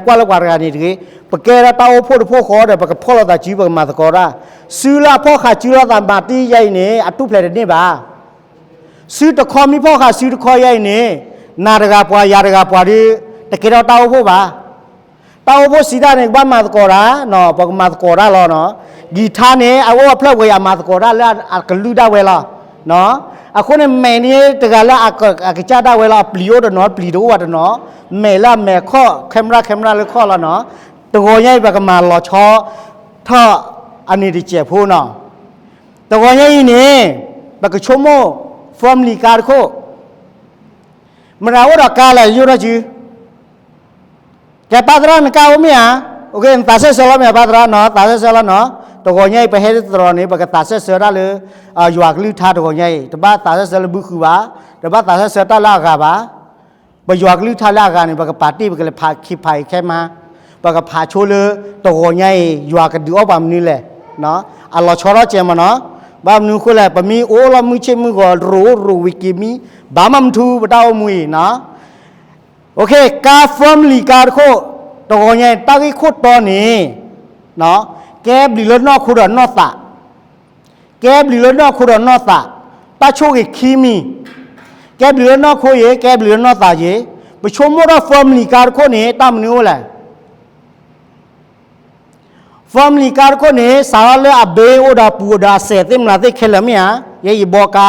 ကွၢ်လၢပှၤတဂၤန့ၣ်တဂ့ၤ, ပကဲထီၣ်တၢ်အိၣ်ဖှိၣ်တဖှိၣ်ဃီဒီး ပကဖီၣ်လိာ်သးစု ပကမၤသကိးတၢ်, စုလၢအဖီၣ်ဃာ်စုလိာ်သးမၤတ့ၢ်ယဲအံၤန့ၣ် အထူၣ်ဖျဲးတန့ၢ်ဘၣ်. စုတခီမ့ၢ်ဖီၣ်ဃာ်စုတခီယဲအံၤန့ၣ်, နၤတဂၤပှၤ ယၤတဂၤပှၤဒီး တကဲထီၣ်တၢ်အိၣ်ဖှိၣ်ဘၣ်. တၢ်အိၣ်ဖှိၣ်စံးတၢ်န့ၣ် ကဘၣ်မၤသကိးတၢ်, ပကမၤသကိးတၢ်လီၤနီၤ. ကံၤထါန့ၣ် အအိၣ်အဖျၢၣ်ပှဲၤအံၤ အမၤသကိးတၢ်လၢအကလုၢ်ဒၣ်ဝဲလီၤ. အဃိန့ၣ် မဲာ်န့ၣ်တဂၤလၢအကစၢ်ဒၣ်ဝဲလီၤ, အပျံၤအိၣ်တနီၤ ပျံၤတအိၣ်ဘၣ်တနီၤ, မဲာ်လၢအမဲာ်ခီၣ် camera camera လၢခီၣ်လီၤနီၤ. တဂီၤညါအံၤ ပကမၤလီၤဆီထီၣ်အန့ၣ်တစဲးဖိနီၤ. တဂီၤညါအံၤန့ၣ် ပကဆိကမိၣ် firmly ကါတခိၣ်, မတၤအိၣ်ဒီးကါလဲၣ် ယိၣ်ထီၣ်စု ကဲ ပၢ်သရၣ် နကါအိၣ်မ့ၢ်ဧါ, နသးစဲဆၢလီၤမ့ၢ်ဧါ ပၢ်သရၣ်နီၤ, သးစဲဆၢလီၤနီၤ. တဂီၤညါအံၤ ပဟဲတတြီၤန့ၣ် ပကသးစဲဆၢတၢ်လၢ ယွၤကလုၢ်ကထါတဂီၤညါအံၤ, တဘၣ်သးစဲဆၢလၢဘုဃုာ်ဘၣ်, တဘၣ်သးစဲဆၢတၢ်လၢအဂၤဘၣ်. ပယွၤကလုၢ်ကထါလၢအဂၤန့ၣ် ပကပာ်တ့ၢ် ပကလဲၤဖးခံဖးအံၤခဲမး, ပကဖးဆိလၢ တဂီၤညါအံၤ ယွၤကဒုးအီၣ်ပှၤမနုၤလဲၣ်. အလီၤဆီထီၣ်ကဲမးနီၤ. ဘၣ်မနုၤအဃိလဲၣ်, ပမ့ၢ်အိၣ်လီၤမုၢ်ဆ့ၣ်မုၢ်ဂီၤ ရိၤအိၣ်ရိၤ ဝံၤက့ၤမံ, ဘၣ်မၤမထူ ပတၢ်အိၣ်မူအံၤနီၤ. ကါ firmly ကါတခိၣ်, တဂီၤညါအံၤ တၢ်ဂ့ၢ်ခိၣ်တီန့ၣ် ကဲဘျုးလၢနီၢ်ခိဒီးနီၢ်သး, ကဲဘျုးလၢနီၢ်ခိဒီးနီၢ်သး, တၢ်ဆိၣ်ဂ့ၤခံမံၤ, ကဲဘျုးလၢနီၢ်ခိယ့ၤ ကဲဘျုးလၢနီၢ်သးယ့ၤ. ပဆိကမိၣ်ထီၣ် firmly ကါတခိၣ်န့ၣ် တၢ်မနုၤအိၣ်လဲၣ်. firmly ကါတခိၣ်န့ၣ် စးထီၣ်လၢအဘ့အိၣ်ဒီးအပူၤဒီးအစဲးသ့ၣ်မနုၤသ့ၣ်ခဲလၢာ်မ့ၢ်ဧါ, ယဲယဘီကါ,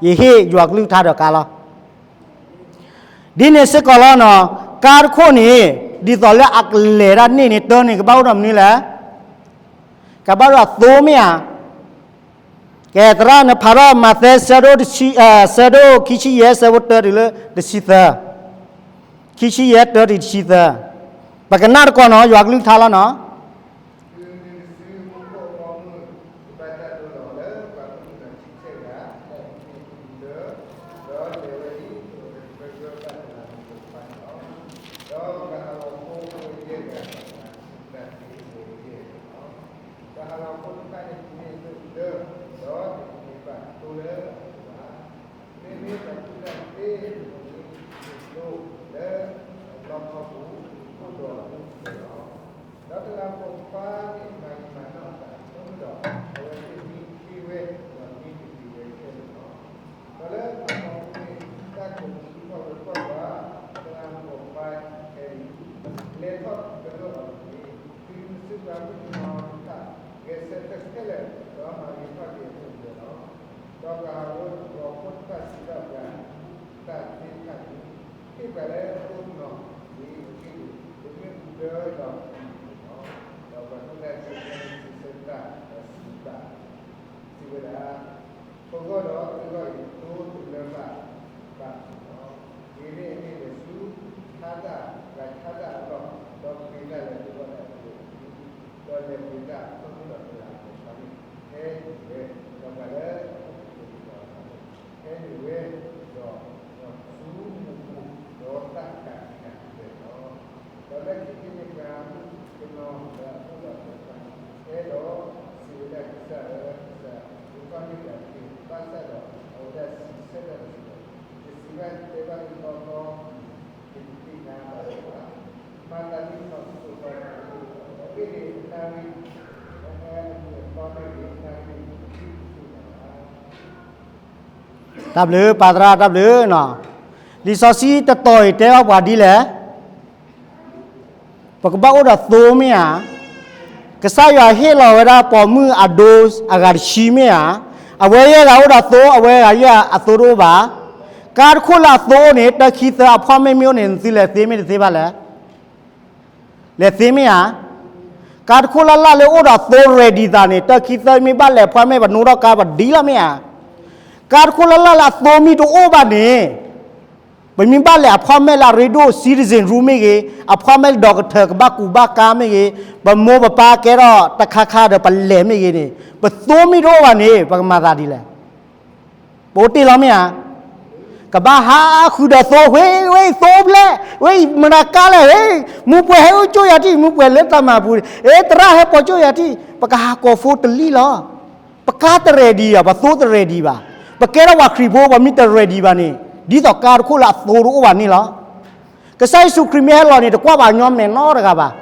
ယဟ့ၣ်ယွၤကလုၢ်ကထါဒီးကါလီၤ. ဒ်န့ၣ်စ့ၢ်ကီးလီၤနီၤ, ကါတခိၣ်န့ၣ် ဒ်သိးလၢအကလဲၤတၢ်န့ၢ်န့ၣ် တၢ်န့ၣ်ကဘၣ်အိၣ်ဒီးမနုၤလဲၣ်. ကဘၣ်အိၣ်ဒီးသိမ့ၢ်ဧါ. ကဲ သရၣ် နဖးထီၣ်မးသဲ ဆၢဒိၣ်ခံဆံယဲၢ် ဆၢဖိတၢတုၤလၢတဆံသၢ, ခံဆံယဲၢ်တၢတုၤတဆံသၢ, ပကနၣ်တကီၢ်နီၤ ယွၤကလုၢ်ကထါလီၤနီၤ. ပှၤဟးဂီၤဖိအဝဲသ့ၣ်တဖၣ်န့ၣ် ဒီးလဲၤဝဲဒ်သိးကပၢၤကၢဘၣ်တလးမူးကဖၣ်န့ၣ်လီၤ. ဒီးပှၤဟးဂီၤဖိတဖၣ်န့ၣ် တမ့ၢ်လၢၢ်ဒီးတမ့ၢ်ဘၣ်တိၢ်လၢအပူၤဘၣ်. မ့မ့ၢ်ပှၤကူၣ်တၢ်သ့တမံၤန့ၣ် အိၣ်ဒီးလၢၢ်လီၤ. ဒီးတလးမူးကဖၣ်န့ၣ် မၤယံာ်မၤနီၢ်အသးအဃိဒီး အဝဲသ့ၣ်မံတ့ၢ်ဝဲ ဒီးမံတပျံၤဝဲခဲလၢာ်လီၤ. ဒီးလၢတၢ်မူးန့ၣ် တၢ်ကိးမံၤဃုာ်ထီၣ်ဝဲကွၢ်ကွၢ်, တလးမူးကဖၣ်ခဲအံၤ လဲၤထီၣ်ကရၢၢ်အီၤတက့ၢ်. တုၤမုၢ်ဆ့ၣ်ပှၤမုၣ်ကနီၤတဖၣ် ဂဲၤဆၢထၢၣ်ခဲလၢာ် ဒီးမၤဂ့ၤထီၣ်က့ၤအစိၣ်အကျၢၤလီၤ. ဒီးပှၤဟးဂီၤဖိတဖၣ်စံးဘၣ်ပှၤကူၣ်တၢ်သ့တဖၣ်န့ၣ်, ဟ့ၣ်ပှၤလၢသိနီၤန့ၣ်တက့ၢ်. ပမ့ၢ်ဃုာ်ဒၢဒီးပှၤန့ၣ်လီၤ. ဒီးပှၤကူၣ်တၢ်သ့တဖၣ်န့ၣ် စံးဆၢတၢ်ဒီးစံးဘၣ် စံးဝဲဒၣ်, ပဂီၢ်ဒီးသုဂီၢ်အံၤ တတိတလၢဘၣ်ဘၣ်န့ၣ်လီၤ. ဂ့ၤန့ၢ်အန့ၣ်ဒီးဆူ ဆါတၢ်ဂၤဆါတၢ်အလီၢ်, ဒီးပှ့ၤတၢ်လၢသုဂီၢ်ဒၣ်တက့ၢ်, ဒီးလဲၤပှ့ၤတၢ်အဖၢမုၢ်ဒီးတလးမူးကဖၣ်န့ၣ် ဟဲနုာ်ဝဲ, ဒီးပှၤလၢအအိၣ်ဖှိၣ်ဖိတဖၣ်န့ၣ် ဟဲနုာ်ဝဲ, ဒီးဆူမူးဖိ ဒီးတၢ်ကးတံာ်ဃာ်န့ၣ်လီၤ. ဒီးလၢခံက့ၤန့ၣ် ပှၤမုၣ်ကနီၤလၢအအိၣ်ဒီးအဖိတဖၣ်န့ၣ် အဲၣ်ဒိးစံးဝဲဒၣ်ကစၢ်ဧၢ, ကစၢ်, ဒုးထီၣ်န့ၢ်တၢ်တက့ၢ်. ဘၣ်ဆၣ်ဒီးအဝဲဒၣ်စံးဆၢတၢ်ဒီးစံး, ယစံးဘၣ်တဲဘၣ်သုတီတီ, ယတသ့ၣ်ညါဘၣ်လၢၤဘၣ်. မၤသးဒ်သိးသိးသိးန့ၣ်, အဂ့ၢ်ဒ်အံၤ, အဂ့ၢ်ဒ်အံၤ, တၢ်ဘျုးပၢ်သရၣ် တၢ်ဘျုးနီၤ. လံာ်စီဆှံတတီၤအံၤတဲဘၣ်ပှၤဒ်လဲၣ်. ပကဘၣ်အိၣ်ဒီးသိမ့ၢ်ဧါ. ကစၢ်ယွၤဟ့ၣ်လီၤဝဲဒၣ်ပိာ်မုၣ်အဒိအဂၤတဆံမ့ၢ်ဧါ. အဝဲယဲၢ်ဂၤအိၣ်ဒီးသိ, အဝဲဂၤယဲၢ်ဂၤအသိတအိၣ်ဘၣ်. ကါတခိၣ်လၢအသိအိၣ်န့ၣ် တၢ်ခံသၢအ appointment မ့ၢ်အိၣ်န့ၣ် နသုလဲၤသ့မ့ၢ်တသ့ဘၣ်လဲၣ်. လဲၤသ့မ့ၢ်ဧါ. ကါတခိၣ်လၢ်လၢ်လၢအိၣ်ဒီးသိ ready သးန့ၣ် တၢ်ခံသၢမ့ၢ်ဘၣ်လဲၤ appointment ပနိထီၣ်ကါပဒ်လီၤမ့ၢ်ဧါ. ကါတခိၣ်လၢ်လၢ်လၢအသိမ့ၢ်တအိၣ်ဘၣ်န့ၣ် ပမ့ၢ်ဘၣ်လဲၤ appointment လၢအရ့ဒိၣ် citizen room မ့ၢ်ဂ့ၤ, appointment လၢ doctor ကဘၣ်ကူးဘၣ်ကါမ့ၢ်ဂ့ၤ, ပမိၢ်ပပၢ်ကဲထီၣ်တခါခါဒီးပလဲၤမ့ၢ်ဂ့ၤန့ၣ် ပသိမ့ၢ်တအိၣ်ဘၣ်န့ၣ် ပကမၤသးဒ်လဲၣ်. ပအိၣ်တ့ၢ်လီၤမ့ၢ်ဧါ. ကဘၣ်ဟးဃုာ်ဒီးသိ ဝဲအံၤသိဖျဲၣ်, ဝဲအံၤမတၤကါလဲၣ်, မူပှဲၤဟဲအိၣ်ကၠိၣ်ယၤထံၣ်, မူပှဲၤလၢတၢ်မၤပူၤ, အဲ သရၣ်ဟဲပိာ်ကၠိၣ်ယၤထံၣ်, ပကဟးကိးဖိတလံၣ်လီၤ. ပကါတ ready ဘၣ်, ပသိတ ready ဘၣ်. ပကဲထီၣ်ပှၤခရံာ်ဖိ ပှၤမ့ၢ်တ ready ဘၣ်န့ၣ် ဒ်သိးကါတခိၣ်လၢအသိတအိၣ်ဘၣ်န့ၣ်လီၤ. ကစၢ်ယ့ၣ်ၡူးခရံာ်မ့ၢ်ဟဲလီၤန့ၣ် တကွၢ်ပှၤကညီမဲာ်နီတဂၤဘၣ်.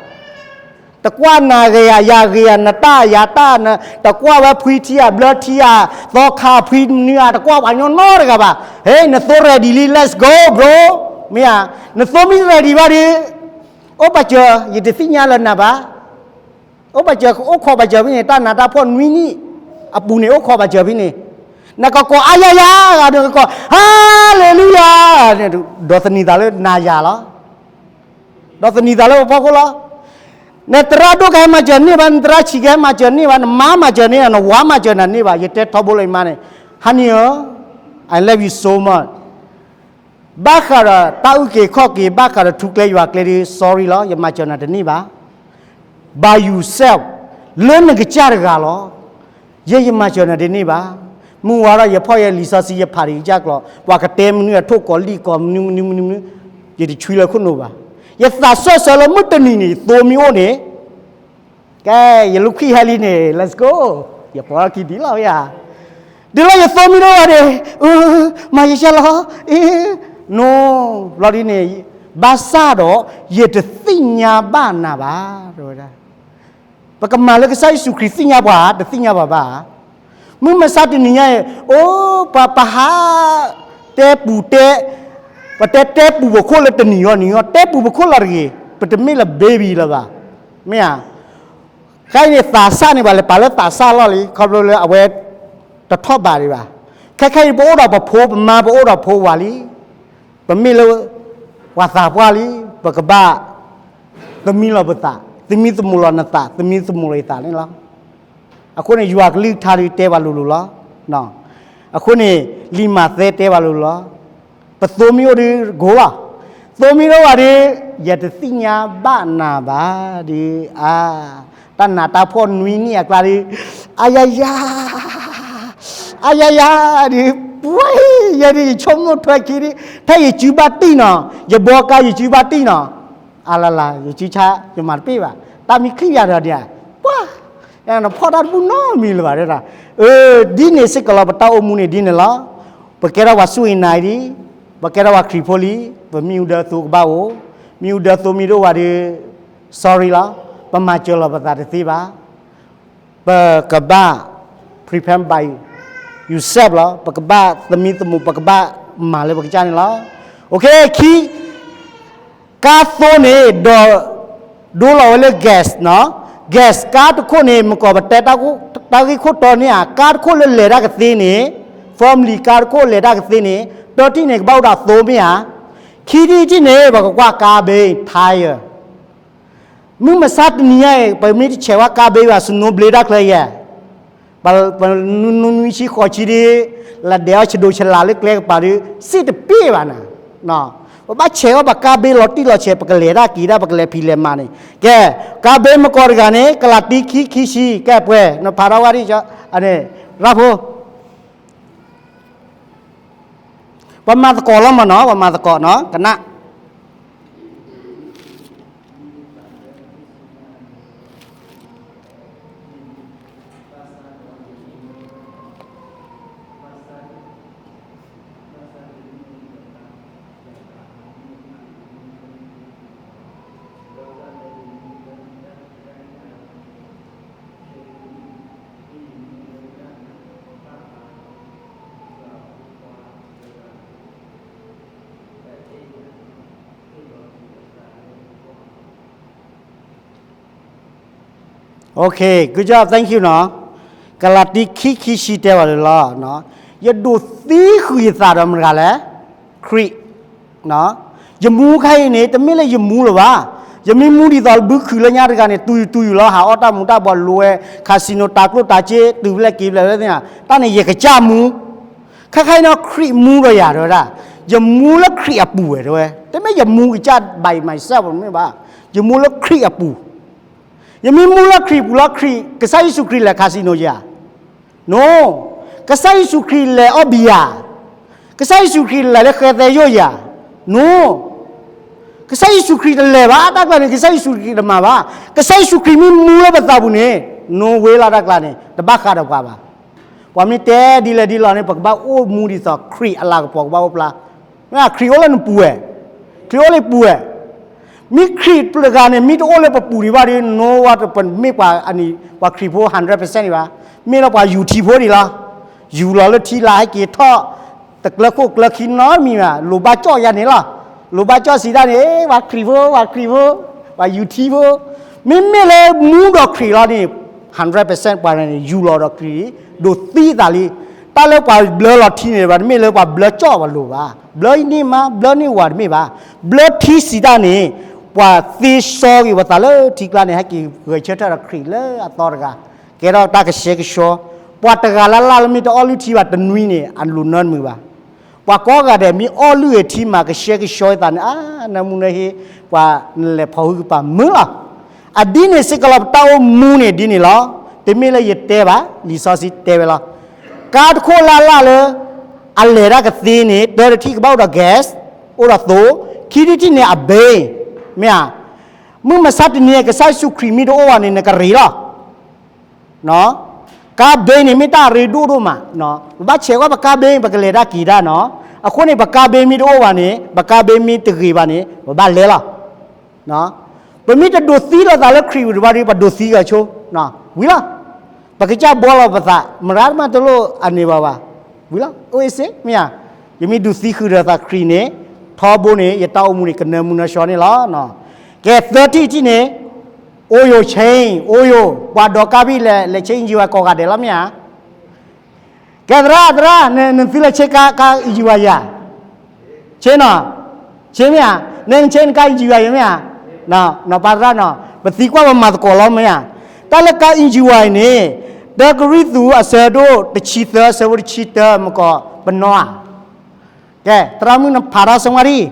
တကွၢ်နၤဂ့ၤဧါ ယၤဂ့ၤဧါ နတၢ်ယၤတၢ်, တကွၢ်ဝဲဖှံထံဧါ ဘျၢထံဧါ, သီခါဖှံနွံဧါ, တကွၢ်ပှၤကညီနီတဂၤဘၣ်. ဟဲ နသိ ready လံ let's go bro. မ့ၢ်ဧါ, နသိမ့ၢ် ready ဘၣ်ဒီး အိၣ်ပာ်စၢၤ ယတသ့ၣ်ညါလၢနၤဘၣ်. အိၣ်ပာ်စၢၤ အိၣ်ခိးပာ်စၢၤဖဲန့ၣ် တၢ်နးတၢ်ဖှီၣ်နွံနံၣ်အပူၤန့ၣ် အိၣ်ခိးပာ်စၢၤဖဲန့ၣ်, နကကိးအါယါယါဂ့ၤ နကကိး ဟါလ့လူယၤန့ၣ် ဒီးသန့ၤသးလၢနၤယၤလီၤ. ဒီးသန့ၤသးလၢပဖီခိၣ်လီၤ. နသရၣ်ဒိၣ်ကဟဲမၤစၢၤန့ၢ်ဘၣ်, နသရၣ်ဆံးကဟဲမၤစၢၤန့ၢ်ဘၣ်, နမါမၤစၢၤန့ၢ်, နဝၤမၤစၢၤနၤန့ၢ်ဘၣ်, ယတဲထီဘိလၢယမါန့ၣ်, Honey, I love you so much. ဘၣ်ဃးဒီးတၢ်အုၣ်က့ၤခီၣ်က့ၤ ဘၣ်ဃးဒီးထူကျဲယွၤကျဲဒီး sorry လီၤ, ယမၤစၢၤနၤတန့ၢ်ဘၣ်. By yourself, လၢနကစၢ်တဂၤလီၤ. ယဲယမၤစၢၤနၤတန့ၢ်ဘၣ်. မုၢ်ဝါထီၣ်ယဖီၣ်ယဲလံာ်စီဆှံ ယဖးတကစၢ်ကျိာ်, ပှၤကတဲမနုၤအထိၣ်ကိးလံၢ်ကိးမနုၤမနုၤမနုၤမနုၤ, ယတဆွံလၢခိၣ်နူာ်ဘၣ်. ယသးစၢၢ်ဆၢလၢမုၢ်တနံၤန့ၣ် ယသိမ့ၢ်အိၣ်န့ၣ် ကဲ ယလူၤခံဟဲလံန့ၣ် let's go, ယပိာ်ထီၣ်ခံဒ်လီၤဝဲဧါ. ဒ်လၢယသိမ့ၢ်တအိၣ်ဘၣ်န့ၣ်, မၤယဆၢလီၤ, အ့, နီၤ, ဘျီဒ်န့ၣ်, ဘၣ်ဆၣ်ဒီး ယတသ့ၣ်ညါဘၣ်နၤဘၣ်, တဲဝဲဒၣ်. ပကမၤလၢကစၢ်ယ့ၣ်ၡူးခရံာ်သ့ၣ်ညါပှၤ တသ့ၣ်ညါပှၤဘၣ်. မုၢ်မဆါတနံၤညါအံၤ, အိၣ် ပှၤပဟး တဲပူၤတဲ, ပတဲတဲပူၤပခိၣ်လၢတနံၤဂီၢ်နံၤဂီၢ် တဲပူၤပခိၣ်လီၤတဂ့ၤ, ပတမ့ၢ်လၢ baby လၢၤဘၣ်. မ့ၢ်ဧါ. ခဲအံၤန့ၣ် သးစၢ်န့ၣ် ပှၤလဲၤပာ်လၢသးစၢ်လီၢ်လံ ခီဖျိလၢအဝဲတထီၣ်ဘးဒံးဘၣ်. ခဲခဲအံၤ ပအိၣ်ဒီးပဖိပမါ ပအိၣ်ဒီးဖိဝၤလံ. ပမ့ၢ်လၢ ပှၤသးပှၢ်လံ, ပကဘၣ် သမံလီၤပသး, သမံသမိးလီၤနသး, သမံသမိးလီၤယသးန့ၣ်လီၤ. အဃိန့ၣ် ယွၤကလုၢ်ကထါဒုးတဲပှၤလိၤလိၤလီၤ. အဃိန့ၣ် လံာ်မးသဲတဲပှၤလိၤလိၤလီၤ. ပသိမ့ၢ်အိၣ်ဒုး go လီၤ. သိမ့ၢ်တအိၣ်ဘၣ်ဒုး ယတသ့ၣ်ညါဘၣ်နၤဘၣ်ဒုး အါ, တၢ်နးတၢ်ဖှီၣ်နွံနံၣ်အကျါဒုး အါယါယါ အါယါယါ ဒုး, ပှၤ, ယဲဒုး ယဆိကမိၣ်ထွဲခံဒုး, ထဲယစုဘၣ်တံၢ်နီၤ, ယဘီကါယစုဘၣ်တံၢ်နီၤ, အလလး ယစုဆါ ယမၤတပ့ၢ်ဘၣ်, တၢ်မံချံၣ်ယၤဒီးန့ၣ်, ပှၤ, နဖီၣ်တၢ်တဘူၣ်နီတမံၤလၢၤဘၣ်ဒၣ်, အၢ, ဒ်န့ၣ်စ့ၢ်ကီးလီၤ ပတၢ်အိၣ်မူန့ၣ်ဒ်န့ၣ်လီၤ. ပကဲထီၣ်ပှၤစူၢ်အံၤနာ်အံၤလံ, ပကဲထီၣ်ပှၤခရံာ်ဖိလံ, ပမ့ၣ်အူဒၢသိကဘၣ်အိၣ်, မ့ၣ်အူဒၢသိမ့ၢ်တအိၣ်ဘၣ်ဒီး sorry လီၤ, ပမၤစၢၤလီၤပသးတသ့ဘၣ်. ပကဘၣ် prepare by yourself လီၤ, ပကဘၣ်သမံသမိး ပကဘၣ်မၤလၢပကစၢ်န့ၣ်လီၤ. အိၣ်ခ့, ခံ, ကါသိန့ၣ် ဒီး ဒိလီၤဝဲလၢ gas နီၤ, gas ကါတခိၣ်န့ၣ် မ့ၢ်ကီးပတဲတၢ်ဂ့ၢ်ခိၣ်တီန့ၣ်ဧါ, ကါတခိၣ်လၢလဲၤတၢ်ကသ့န့ၣ်, family ကါတခိၣ်လဲၤတၢ်ကသ့န့ၣ်, တၢ်တံၢ်န့ၣ် ကဘၣ်အိၣ်ဒီးသိမ့ၢ်ဧါ, ခံထံၣ်တထံၣ်န့ၣ် ပကကွၢ်ကါဘ့ tyre မုၢ်မဆါတနံၤညါအံၤ ပမ့ၢ်တဆဲးဝဲကါဘ့ဘၣ် snow blade တၢ်ချၢယဲၢ်, ပနွံဆံဃိးဆံဒ် လၢဒဲးအီၣ်ဆဒိးဆလးလၢကျဲကပၤဒီး စ့ၢ်တပ့ၢ်ဘၣ်နၤ, ပဘၣ်ဆဲးဝဲပကါဘ့လီၤတံၢ်လီၤဆဲး ပကလဲၤတၢ်က့ၤတၢ် ပကလဲၤဖံးလဲၤမၤန့ၣ်, ကဲ, ကါဘ့မ့ၢ်ကီးတဂၤန့ၣ် ကလၤတံ ခံ ခံဆံ, ကဲပှဲၤ နဖးထီၣ်ဝဲဒ်, န့ၣ်, ရၢဖိ ပမၤသကိးလီၤမးနီၤ, ပမၤသကိးနီၤ, ကနၣ်. Okay, good job, thank you နီၤ. ကလၤတံ ခံ ခံဆံတဲဝဲလၢလီၤ, ယဒိးသံဃုာ်ယသးဒီးမတၤတဂၤလဲၣ်, ခရံာ် ယမူခါအံၤန့ၣ် တမ့ၢ်လၢယမူလၢၤဘၣ်. ယမ့ၢ်မူဒ်သိးဘုခုးလၢညါတဂၤန့ၣ် တူၢ်ယူၤတူၢ်ယူၤလီၤ, ဟးအီၣ်တၢ်မူၤတၢ်ဘှီး လူၤဝဲ casino တၤကျိၣ်တၤစ့ တုၤဖဲလဲၣ်က့ၤဖဲလဲၣ်, တၢ်န့ၣ်ယကစၢ်မူ. ခဲခါအံၤနီၤ ခရံာ်မူဒီးယၤ တဲဝဲဒၣ်, ယမူလၢခရံာ်အပူၤဝဲ တဲဝဲ, တမ့ၢ်ယမူကစၢ် by myself မ့ၢ်ဘၣ်, ယမူလၢခရံာ်အပူၤ. ယမ့ၢ်မူလၢခရံာ်ပူၤလီၤ, ခရံာ်, ကစၢ်ယ့ၣ်ၡူးခရံာ်လဲၤ casino ယၤ No, ကစၢ်ယ့ၣ်ၡူးခရံာ်လဲၤအီၣ်ဘံယၤ, ကစၢ်ယ့ၣ်ၡူးခရံာ်လဲၤလၢဃဲသဲယိၣ်ယၤ, No, ကစၢ်ယ့ၣ်ၡူးခရံာ်တလဲၤဘၣ်, တၢ်ကျါန့ၣ် ကစၢ်ယ့ၣ်ၡူးခရံာ်တမၤဘၣ်. ကစၢ်ယ့ၣ်ၡူးခရံာ်မ့ၢ်မူလၢပသးပူၤန့ၣ် No way လီၤ တၢ်ကျါန့ၣ် တဘၣ်ဃးဒီးပှၤဘၣ်. ပှၤမ့ၢ်တဲဒ်လဲၣ်ဒ်လဲၣ်န့ၣ် ပကဘၣ်အိၣ်မူဒ်သိးခရံာ်အလၤကပီၤကဘၣ်အိၣ်ဖျါ, မ့ၢ်ခရံာ်အိၣ်လၢနပူၤဝဲ, ခရံာ်အိၣ်လၢပူၤဝဲ, မ့ၢ်ခရံာ်တဂၤန့ၣ် မ့ၢ်တအိၣ်လၢပပူၤဒံးဘၣ်ဒီး နီၢ်ဝဲတပမ့ၢ်ပှၤအနံၤ ပှၤခရံာ်ဖိ hundred percent ဒံးဘၣ်, မ့ၢ်လၢပှၤယူၤထံဖိဒံးလီၤ. ယူၤလီၤလၢထံလၢဟဲက့ၤထီၣ် တကျၢၤခိၣ်ကျၢၤခံနီတမံၤဘၣ်, လိၣ်ဘၣ်ကၠီၣ်ယၤန့ၣ်လီၤ. လိၣ်ဘၣ်ကၠီၣ်စံးတၢ်န့ၣ် ပှၤခရံာ်ဖိ ပှၤခရံာ်ဖိ, ပှၤယူၤထံဖိ, မ့မ့ၢ်လၢမူဒီးခရံာ်လီၤန့ၣ် hundred percent ပှၤန့ၣ် ယူၤလီၤဒီးခရံာ် ဒိးသံအသးလံ. တၢ်လၢပှၤဘျၢလီၤထံန့ၣ် တမ့ၢ်လၢပှၤဘျၢကၠီၣ်ပှၤလိၣ်ဘၣ်, ဘျၢအံၤန့ၣ်မး ဘျၢန့ၢ်ဝၤတမ့ၢ်ဘၣ်. ဘျၢထံစံးတၢ်န့ၣ် ပှၤသ့စီက့ၤပသးလၢထံကျါန့ၣ် ဟဲက့ၤဂဲၤဆၢထၢၣ်ဒီးခရံာ်လၢအသီတဂၤ, ကဲထီၣ်တၢ်ကဆှဲကဆှီ, ပှၤတဂၤလၢ်လၢ်လၢမ့ၢ်တအီၣ်လုၢ်ထံဘၣ်တနွံန့ၣ် အလိၣ်နၢနမုာ်ဘၣ်. ပှၤကိးဂၤဒဲးမ့ၢ်အီၣ်လုၢ်ဂ့ၤထံမး ကဆှဲကဆှီသးန့ၣ် အါ နၢမူနၢဟ့ ပှၤနလဲၤဖီၣ်ဟုကပၤမုာ်လီၤ. အဒ်န့ၣ်စ့ၢ်ကီးလီၤ ပတၢ်အိၣ်မူန့ၣ်ဒ်န့ၣ်လီၤ. တမ့ၢ်လၢယတဲဘၣ်, လံာ်စီဆှံတဲဝဲလီၤ. ကါတခိၣ်လၢ်လၢ်လၢ အလဲၤတၢ်ကသ့န့ၣ် တၢတထံၣ်ကဘၣ်အိၣ်ဒီး gas, အိၣ်ဒီးသိ, ခံထံၣ်တထံၣ်န့ၣ်အဘ့, မ့ၢ်ဧါ. မုၢ်မဆါတနံၤ ကစၢ်ယ့ၣ်ၡူးခရံာ်မ့ၢ်တအိၣ်ဘၣ်န့ၣ် နကရ့လီၤ. ကါဘ့န့ၣ်မ့ၢ်တၢ်အရ့ဒိၣ်ဒိၣ်မး, ပဘၣ်ဆဲးကွၢ်ပကါဘ့ ပကလဲၤတၢ်က့ၤတၢ်နီၤ. အဃိန့ၣ် ပကါဘ့မ့ၢ်တအိၣ်ဘၣ်န့ၣ် ပကါဘ့မ့ၢ်တဂ့ၤဘၣ်န့ၣ် ပဘၣ်လဲၤလီၤ. ပမ့ၢ်တဒိးသံလိာ်သးလၢခရံာ်ပူၤတဘၣ်ဒီး ပဒိးသံကဆိ, ဝံၤလီၤ. ပကစၢ်ဘှီလီၤပသး မရါတမးတလိၣ်အန့ၣ်ဘၣ်ဘၣ်, ဝံၤလီၤ အိၣ်အ့စ့ မ့ၢ်ဧါ. ယမ့ၢ်ဒိးသံဃုာ်ဒီးသးခရံာ်န့ၣ် ထီဘိန့ၣ် ယတၢ်အိၣ်မူန့ၣ် ကနၢမူနၢဆှီန့ၣ်လီၤ. ကဲ သၢထံၣ်တထံၣ်န့ၣ် oil change, oil, ပှၤဒိးကါဘ့လဲၤ လဲၤ change engine ဝဲကိးဂၤဒဲးလီၤ မ့ၢ်ဧါ. ကဲသရၣ် သရၣ် နသုလဲၤ change ကါ ကါ engine ဝဲယၤ, change နီၤ, change မ့ၢ်ဧါ, န change နကါ engine ဝဲယၤ မ့ၢ်ဧါ, နီၤ ပၢ်သရၣ်နီၤ, ပသံကွၢ်ပမၤသကိးလီၤ မ့ၢ်ဧါ. တၢ်လၢကါ engine ဝဲအံၤန့ၣ် တၢကရံၣ်သူးအဆၢဒိၣ်တဆံသၢ အဆၢဖိတဆံတၢ မ့ၢ်ကီး ပနီၤဧါ. ကဲ သရၣ်မုၣ်နဖးထီၣ်ဆၢဝါဒံၣ်,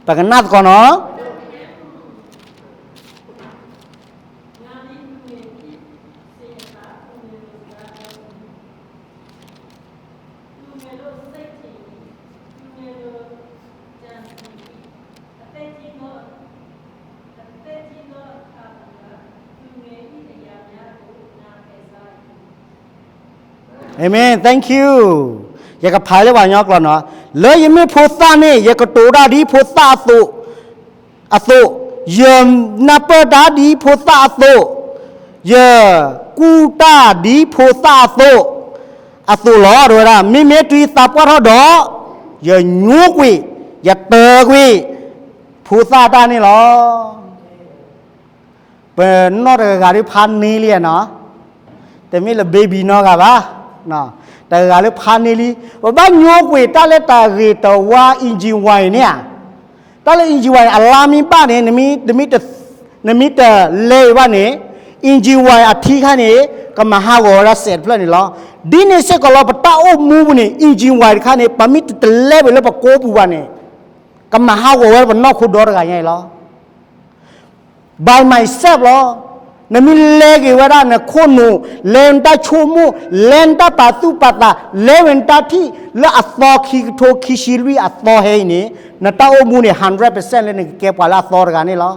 ပကနၣ်သကိးနီၤ. Amen, thank you. ယကဖးလၢပှၤကညီကျိာ်နီၤ, လၢယမ့ၢ်ဖိသၣ်န့ၣ် ယကတိၤတၢ်ဒ်ဖိသၣ်အသိး, အသိး, ယနၢ်ပၢၢ်တၢ်ဒ်ဖိသၣ်အသိး, ယကူၣ်တၢ်ဒ်ဖိသၣ်အသိး, အသိးလီၤ. တဲဝဲဒၣ် မ့မ့ၢ်တုၤယသးပှၢ်ထီၣ်ဒီး ယညိကွံာ်, ယတၢၤကွံာ် ဖိသၣ်တၢ်န့ၣ်လီၤ. ပနီၢ်တဂၤဂၤဒ်ဖးန့ၢ်လံနီၤ, တမ့ၢ်လၢ baby နီတဂၤဘၣ်, တဂၤဂၤလၢဖးန့ၢ်လံ, ပဘၣ်ညိကွံာ်တၢ်လၢတၢ်ဂ့ၤတဝါ engine oil န့ၣ်ဧါ. တၢ်လၢ engine oil န့ၣ် အလါမ့ၢ်ဘၣ်န့ၣ် နမ့ၢ်တလဲၤဘၣ်န့ၣ် engine oil အထံခါန့ၣ် ကမၤဟးဂီၤဝဲဒၣ်စဲးတဖျၢၣ်န့ၣ်လီၤ. ဒ်န့ၣ်စ့ၢ်ကီးလီၤ ပတၢ်အိၣ်မူပူၤန့ၣ် engine oil တခါန့ၣ် ပမ့ၢ်တလဲၤဝဲလၢပကိာ်ပူၤဘၣ်န့ၣ် ကမၤဟးဂီၤဝဲပနီၢ်ခိဒီတဂၤညါအံၤလီၤ. By myself လီၤ. နမ့ၢ်လဲၤက့ၤဝဲဒၣ်နခိၣ်နူာ်, လဲၤနတၢ်ဆိကမိၣ်, လဲၤနတၢ်ပာ်သူၣ်ပာ်သး, လဲၤဝဲနတၢ်ထံၣ်လၢအသီခံကထိခံဆံလွံၢ်အသီဟဲအံၤန့ၣ်, နတၢ်အိၣ်မူန့ၣ် hundred percent လၢနကကဲပှၤလၢအသီတဂၤန့ၣ်လီၤ.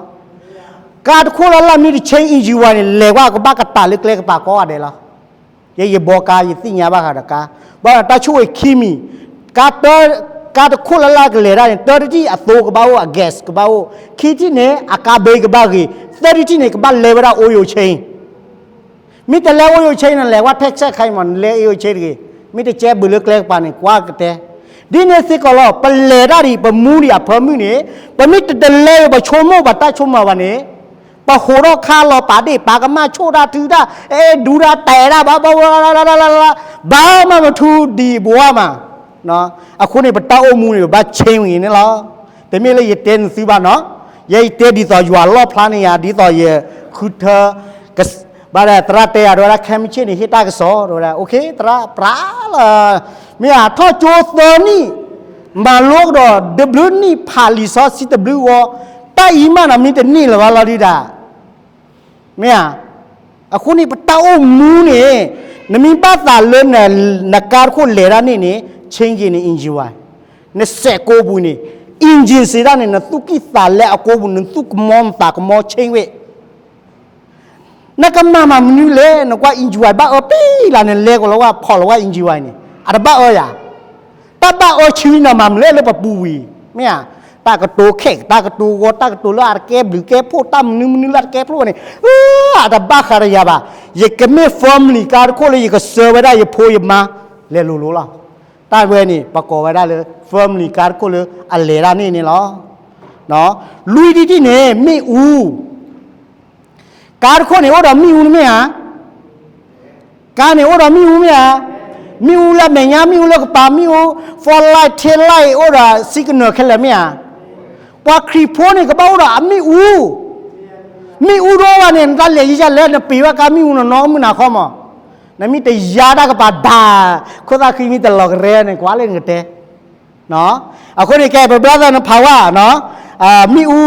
ကါတခိၣ်လၢ်လၢ်မ့ၢ်တ change engine oil န့ၣ် လဲၤကွၢ်ကဘၣ်ကတၢၢ်လၢကျဲကပၤကိးဂၤဒဲးလီၤ. ယဲယဘီကါ ယသ့ၣ်ညါဘၣ်ဃးဒီးကါ, ဘၣ်တၢ်ဆိၣ်ဂ့ၤခံမံၤ, ကါတၢ, ကါတခိၣ်လၢ်လၢ်ကလဲၤဒၣ်န့ၣ် တၢတထံၣ်အသိကဘၣ်အိၣ် အ gas ကဘၣ်အိၣ်, ခံထံၣ်န့ၣ် အကါဘ့ကဘၣ်ဂ့ၤ, သၢထံၣ်န့ၣ် ကဘၣ်လဲၤဝဲဒၣ် oil change. မ့ၢ်တလဲၤ oil change န့ၣ် လဲၤဝဲ Texas ခါအံၤမး နလဲၤ oil change တဂ့ၤ, မ့ၢ်တကဲဘၣ်လၢကျဲကပၤန့ၣ် ကွၢ်ကတဲ. ဒ်န့ၣ်စ့ၢ်ကီးလီၤ ပလဲၤတၢ်ဒံး ပမူဒံးအဖၢမုၢ်န့ၣ်, ပမ့ၢ်တတလဲၤ ပဆိကမိၣ်ပတၢ်ဆိကမိၣ်ဘၣ်န့ၣ် ပဟးထီၣ်ခါလီၤ ပာ်ဒ့ၣ်ပာ်ကမၣ် ဆိၣ်တၢ်ထုတၢ်, အဲၣ်ဒူတၢ် တဲာ်တၢ် ဘၣ်ဘၣ်ဘၣ် ဘၣ်မး ပထူဒံးဘှီမး. အဃိန့ၣ် ပတၢ်အိၣ်မူန့ၣ် ပဘၣ် change ဝဲန့ၣ်လီၤ. တမ့ၢ်လၢယတဲနသုဘၣ်နီၤ, ယဲယတဲဒ်သိးယွၤလီၣ်ဖျါန့ၢ်ယၤ ဒ်သိးယဃုထၢ ဘၣ်ဒီးသရၣ်တဲယၤ တဲဝဲဒၣ် ခဲမုၢ်ဆ့ၣ်န့ၣ် ဟ့ၣ်တၢ်ကစီၣ် တဲဝဲဒၣ် okay သရၣ်ပြးလီၤ. မ့ၢ်ဧါ ထီၣ်ကၠိသၢနံၣ် မၤလိကဒီး တဘျုးနံၣ် ဖးလံာ်စီဆှံတဘျုးဂီၤ, တၢ်အံၤမးနီၤ မ့ၢ်တန့ၢ်လၢၤဘၣ်လီၤဒုဒၣ် မ့ၢ်ဧါ. အဃိန့ၣ် ပတၢ်အိၣ်မူန့ၣ် နမ့ၢ်ဘၣ်သးလၢ နကါတခိၣ်လဲၤတၢ်န့ၣ်န့ၣ် change က့ၤန့ၣ် engine oil, နစဲးကိးပူၤန့ၣ် engine စံးတၢ်န့ၣ် နသူၣ်ကံၢ်သးလဲအကိာ်ပူၤ နသူၣ်ကမီၤနသးကမီၤ change ဝဲ နကမၤမၤမနုၤလဲၣ် နကွၢ် engine oil ဘၣ်အၢပ့ၢ်လၢနလဲၤကီးလီၤဝဲ ဖီၣ်လီၤဝဲ engine oil န့ၣ် အတဘၣ်အၢယၤ. တၢ်ဘၣ်အၢဆံနၤမၤမနုၤလဲၣ်လၢပပူၤဝံၤ မ့ၢ်ဧါ. တၢ်ကတိၤခဲ တၢ်ကတိၤဂီၤ တၢ်ကတိၤလၢအတကဲဘျုးကဲဖှိၣ် တၢ်မနုၤမနုၤလၢအတကဲဖှိၣ်န့ၣ် အတဘၣ်ဃးဒီးယၤဘၣ်. ယကမ့ၢ် family ကါတခိၣ်လၢယကစၢၤဝဲဒၣ်ယဖိယမါ လဲၤလိၤလိၤလီၤ. တၢ်ဝဲန့ၣ် ပကိးဝဲဒၣ်လၢ family ကါတခိၣ်လၢအလဲၤဒၣ်န့ၣ်န့ၣ်လီၤ. လွံၢ်ဒ်ထံၣ်န့ၣ် မ့ၣ်အူ ကါတခိၣ်န့ၣ် အိၣ်ဒီးမ့ၣ်အူတမ့ၢ်ဧါ. ကါန့ၣ်အိၣ်ဒီးမ့ၣ်အူမ့ၢ်ဧါ. မ့ၣ်အူလၢအမဲာ်ညါ မ့ၣ်အူလၢကပၤ မ့ၣ်အူ forklight taillight အိၣ်ဒီး signal ခဲလၢာ်မ့ၢ်ဧါ. ပှၤခရံာ်ဖိန့ၣ် ကဘၣ်အိၣ်ဒီးအမ့ၣ်အူ. မ့ၣ်အူတအိၣ်ဘၣ်န့ၣ် နတၢ်လဲၤယံၤယံၤလၢနပ့ၤဘၣ်ကါမ့ၣ်အူနီၢ်နီၢ်မုၢ်နၤခီမး. နမ့ၢ်တယါတၢ်ကပၤဒၣ် ခိၣ်သၣ်ဃံမ့ၢ်တလီၤကရဲန့ၣ် ကွၢ်လၢနကတဲ အဃိန့ၣ်ကဲ ပ brother နဖးဝဲ မ့ၣ်အူ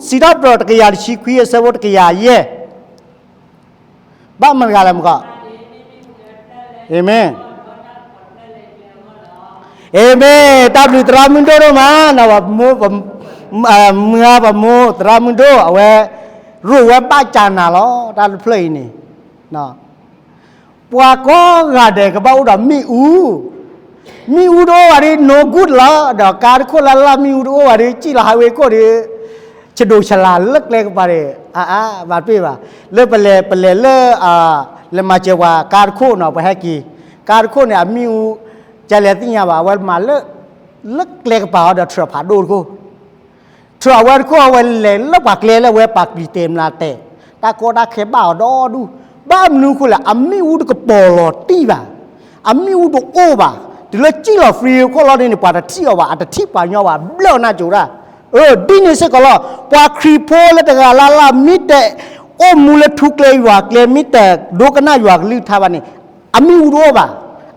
စံးထီၣ်ပတြၢၤတကယၤတဆံခွံအဆၢဖိတကယၤယဲၢ် ဘၣ်မတၤတဂၤလဲၣ်မကီး. Amen. Amen. တၢ်ဘျုးသရၣ်မုၣ်ဒိၣ်ဒိၣ်မး, မုၢ်ဂၤပမိၢ်သရၣ်မုၣ်ဒိၣ် အဝဲ ရိၣ်ဝဲဘၣ်ကၢနၤလီၤ တၢ်တဖျၢၣ်အံၤန့ၣ် ပှၤကိးဂၤဒဲးကဘၣ်အိၣ်ဒီးမ့ၣ်အူ, မ့ၣ်အူတအိၣ်ဘၣ်ဒီး no good လီၤ. ဒီးကါတခိၣ်လၢ်လၢ်မ့ၣ်အူတအိၣ်ဘၣ်ဒီး စံၣ်လီၤ highway ခိၣ်ဒီး ဆဒိၣ်ဆလၢ်လၢကျဲကပၤဒီး အါအါ ဘၣ်တပ့ၢ်ဘၣ်. လၢပလဲၤ ပလဲၤလၢ လဲၤမၤစၢၤပှၤကါတခိၣ်နီၤ ပှၤဟဲက့ၤ ကါတခိၣ်န့ၣ် အမ့ၣ်အူ ကလဲၤသ့ၣ်ညါဘၣ် အဝဲမၤလၢ လၢကျဲကပၤအီၤဒီး ထြၢၣ်ဖးဒိၣ်တခိၣ် ထြၢၣ်အဝဲတခိၣ် အဝဲလဲၤလၢပှၤကျဲလၢအဝဲပာ်ပျံၤတဲာ်မျးတဲာ်, တၢ်ကီတၢ်ခဲဘၣ်အီၤဒီဒူၣ်, ဘၣ်မနုၤအဃိလဲၣ် အမ့ၣ်အူတကပီၤလီၤတံၢ်ဘၣ်, အမ့ၣ်အူတအိၣ်ဘၣ်, တုၤလၢစံၣ်လီၤ free ခိၣ်လီၤန့ၣ်န့ၣ် ပှၤတထံၣ်အီၤဘၣ်, အတထံၣ်ပှၤညီဘၣ်, ဘျၢၣ်နၢ်ကၠိတၢ်, အၢ ဒ်န့ၣ်စ့ၢ်ကီးလီၤ. ပှၤခရံာ်ဖိလၢတဂၤလၢ်လၢ် မ့ၢ်တအိၣ်မူလၢထူကျဲယွၤကျဲ မ့ၢ်တဒိကနၣ်ယွၤကလုၢ်ကထါဘၣ်န့ၣ်, အမ့ၣ်အူတအိၣ်ဘၣ်,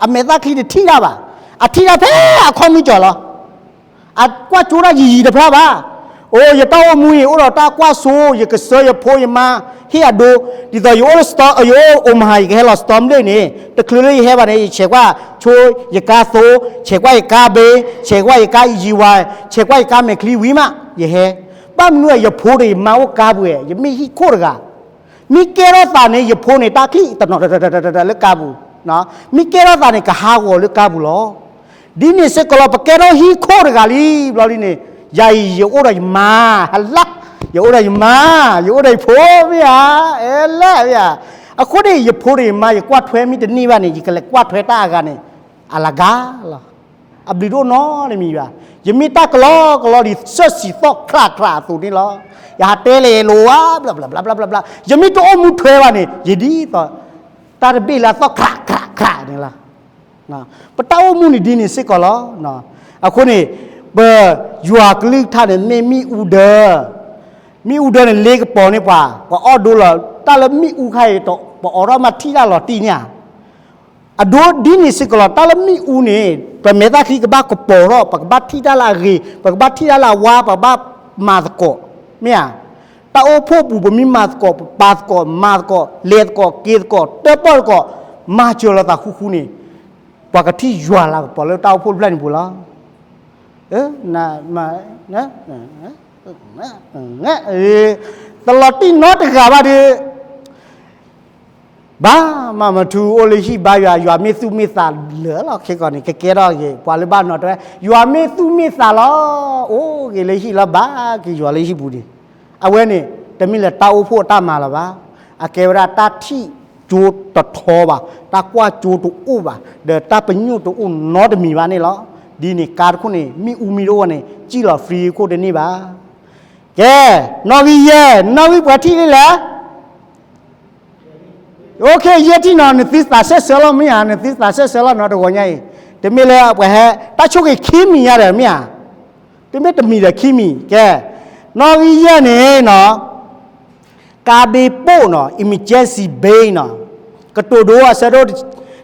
အမဲာ်သၣ်ချံတထံၣ်တၢ်ဘၣ်, အထံၣ်တၢ်ဖဲအခီၣ်မုၢ်ကၠီၤလီၤ. အကွၢ်ကၠိတၢ်ယံာ်ယံာ်တဖျါဘၣ်. အိ ယတၢ်အိၣ်မူအံၤ အိၣ်ဒီးတၢ်ကွၢ်စိ, ယကစၢၤယဖိယမါ, ဟ့ၣ်အဒိ, ဒ်သိးယအိၣ်လၢ ယအိၣ် Omaha ယကဟဲလီၤ Storm Lake န့ၣ် တချုးလၢယဟဲဘၣ်န့ၣ် ယဆဲးကွၢ်ဆိယကါသိ, ဆဲးကွၢ်ယကါဘ့, ဆဲးကွၢ်ယကါယံၤဝါ, ဆဲးကွၢ်ယကါမဲာ်ချံဝံၤမး ယဟဲ. ဘၣ်မနုၤ ယဖိဒီးယမါအိၣ်ကါပူၤ, ယမ့ၢ်ဟံၣ်ခိၣ်တဂၤ မ့ၢ်ကဲထီၣ်သးန့ၣ် ယဖိန့ၣ် တၢ်ချံတနီၤ တတတတလၢကါပူၤ, မ့ၢ်ကဲထီၣ်သးန့ၣ် ကဟးဂီၤလၢကါပူၤလီၤ. ဒ်န့ၣ်စ့ၢ်ကီးလီၤ ပကဲထီၣ်ဟံၣ်ခိၣ်တဂၤလံ ဘျီဒ်န့ၣ်, ယၤအံၤ ယအိၣ်ဒီးယမါ, ဟလၢ, ယအိၣ်ဒီးယမါ, ယအိၣ်ဒီးယဖိမ့ၢ်ဧါ, အဲလဲၣ်မ့ၢ်ဧါ. အဃိန့ၣ် ယဖိဒီးယမါ ယကွၢ်ထွဲမ့ၢ်တန့ၢ်ဘၣ်န့ၣ် ယကလဲၤကွၢ်ထွဲတၢ်အဂၤန့ၣ် အလၤဂၤလီၤ. အဘျုးတအိၣ်နီတမံၤဘၣ်. ယမ့ၢ်တၢ်ကလီကလီဒ်စၢၣ်စံၤသီၣ်ချးချးအသိးန့ၣ်လီၤ. ယဟးတဲလဲၤလိၤဝါ ဘျီဘျီဘျီဘျီဘျီဘျီ, ယမ့ၢ်တအိၣ်မူထွဲဘၣ်န့ၣ် ယဒ်သိး တၢ်တဘ့ၣ်လၢအသီၣ်ချးချးချးန့ၣ်လီၤ. ပတၢ်အိၣ်မူန့ၣ်ဒ်န့ၣ်စ့ၢ်ကီးလီၤ. အဃိန့ၣ် ပယွၤကလုၢ်ကထါန့ၣ် မ့ၢ်မ့ၣ်အူဒၢ, မ့ၣ်အူဒၢန့ၣ် လ့ကပီၤန့ၢ်ပှၤ, ပှၤအီၣ်ဒိလီၤ, တၢ်လၢမ့ၣ်အူခါအံၤ ပအီၣ်ထီၣ်မးထံၣ်တၢ်လီၤတံၢ်န့ၣ်ဧါ. အဒိဒ်န့ၣ်စ့ၢ်ကီးလီၤ. တၢ်လၢမ့ၣ်အူန့ၣ် ပမဲာ်သၣ်ချံကဘၣ်ကပီၤထီၣ်, ပကဘၣ်ထံၣ်တၢ်လၢအဂ့ၤ, ပကဘၣ်ထံၣ်တၢ်လၢအဝါ, ပကဘၣ်မၤသကိး, မ့ၢ်ဧါ. တၢ်အိၣ်ဖှိၣ်ပူၤ ပမ့ၢ်မၤသကိး, ပပာ်သကိး, မၤသကိး, လဲၤသကိး, က့ၤသကိး, တၢၣ်ပီၣ်သကိး, မၤစၢၤလိာ်သးဃူဃူန့ၣ်, ပှၤကထံၣ်ယွၤလၤကပီၤလၢတၢ်အိၣ်ဖှိၣ်တဖျၢၣ်န့ၣ်ပူၤလီၤ. တလီၤတံၢ်နီတဂၤဘၣ်ဒီး ဘၣ်မၤမထူအိၣ်လၢဟံၣ်ဘါယွၤ, ယွၤမ့ၢ်သူၣ်မ့ၢ်သးလၢာ်လီၤ. ခဲကီးန့ၣ် ကကဲထီၣ်ဂ့ၤ ပှၤလၢဘၣ်နီၤတဲဝဲ ယွၤမ့ၢ်သူၣ်မ့ၢ်သးလီၤ, အိၣ်ဂ့ၤလၢဟံၣ်လီၤ, ဘါက့ၤယွၤလၢဟံၣ်ပူၤဒံး. အဝဲန့ၣ် တမ့ၢ်လၢတၢ်အိၣ်ဖှိၣ်အတၢ်မၤလၢၤဘၣ်. အကဲဝဲဒၣ်တၢ်ထံၣ်ကၠိတထီဘၣ်, တၢ်ကွၢ်ကၠိတအိၣ်ဘၣ်, ဒီးတၢ်ပညိၣ်တအိၣ်နီတမံၤဘၣ်န့ၣ်လီၤ. ဒ်န့ၣ်ကါတခိၣ်န့ၣ် မ့ၣ်အူမ့ၢ်တအိၣ်ဘၣ်န့ၣ် စံၣ်လီၤ free ခိၣ်တန့ၢ်ဘၣ်. ကဲ, နီၣ်ဂံၢ်ယဲၢ်, နီၣ်ဂံၢ်ပှဲၤထံၣ်လံလဲၣ်. အိၣ်ခ့ ယဲၢ်ထံၣ်နီၤ, နသုသးစဲးဆၢလီၤမ့ၢ်ဧါ, နသုသးစဲးဆၢလီၤနီၤ တဂီၤညါအံၤ, တမ့ၢ်လၢပှၤဟဲ, တၢ်ဆိၣ်ဂ့ၤခံမံၤညါဒီးမ့ၢ်ဧါ, တမ့ၢ်တမံၤဒီးခံမံၤ, ကဲ, နီၣ်ဂံၢ်ယဲၢ်န့ၣ်နီၤ, ကါဘ့ပိၣ်နီၤ, emergency brake နီၤ, ကတိၤဒိအဆၢဒိၣ်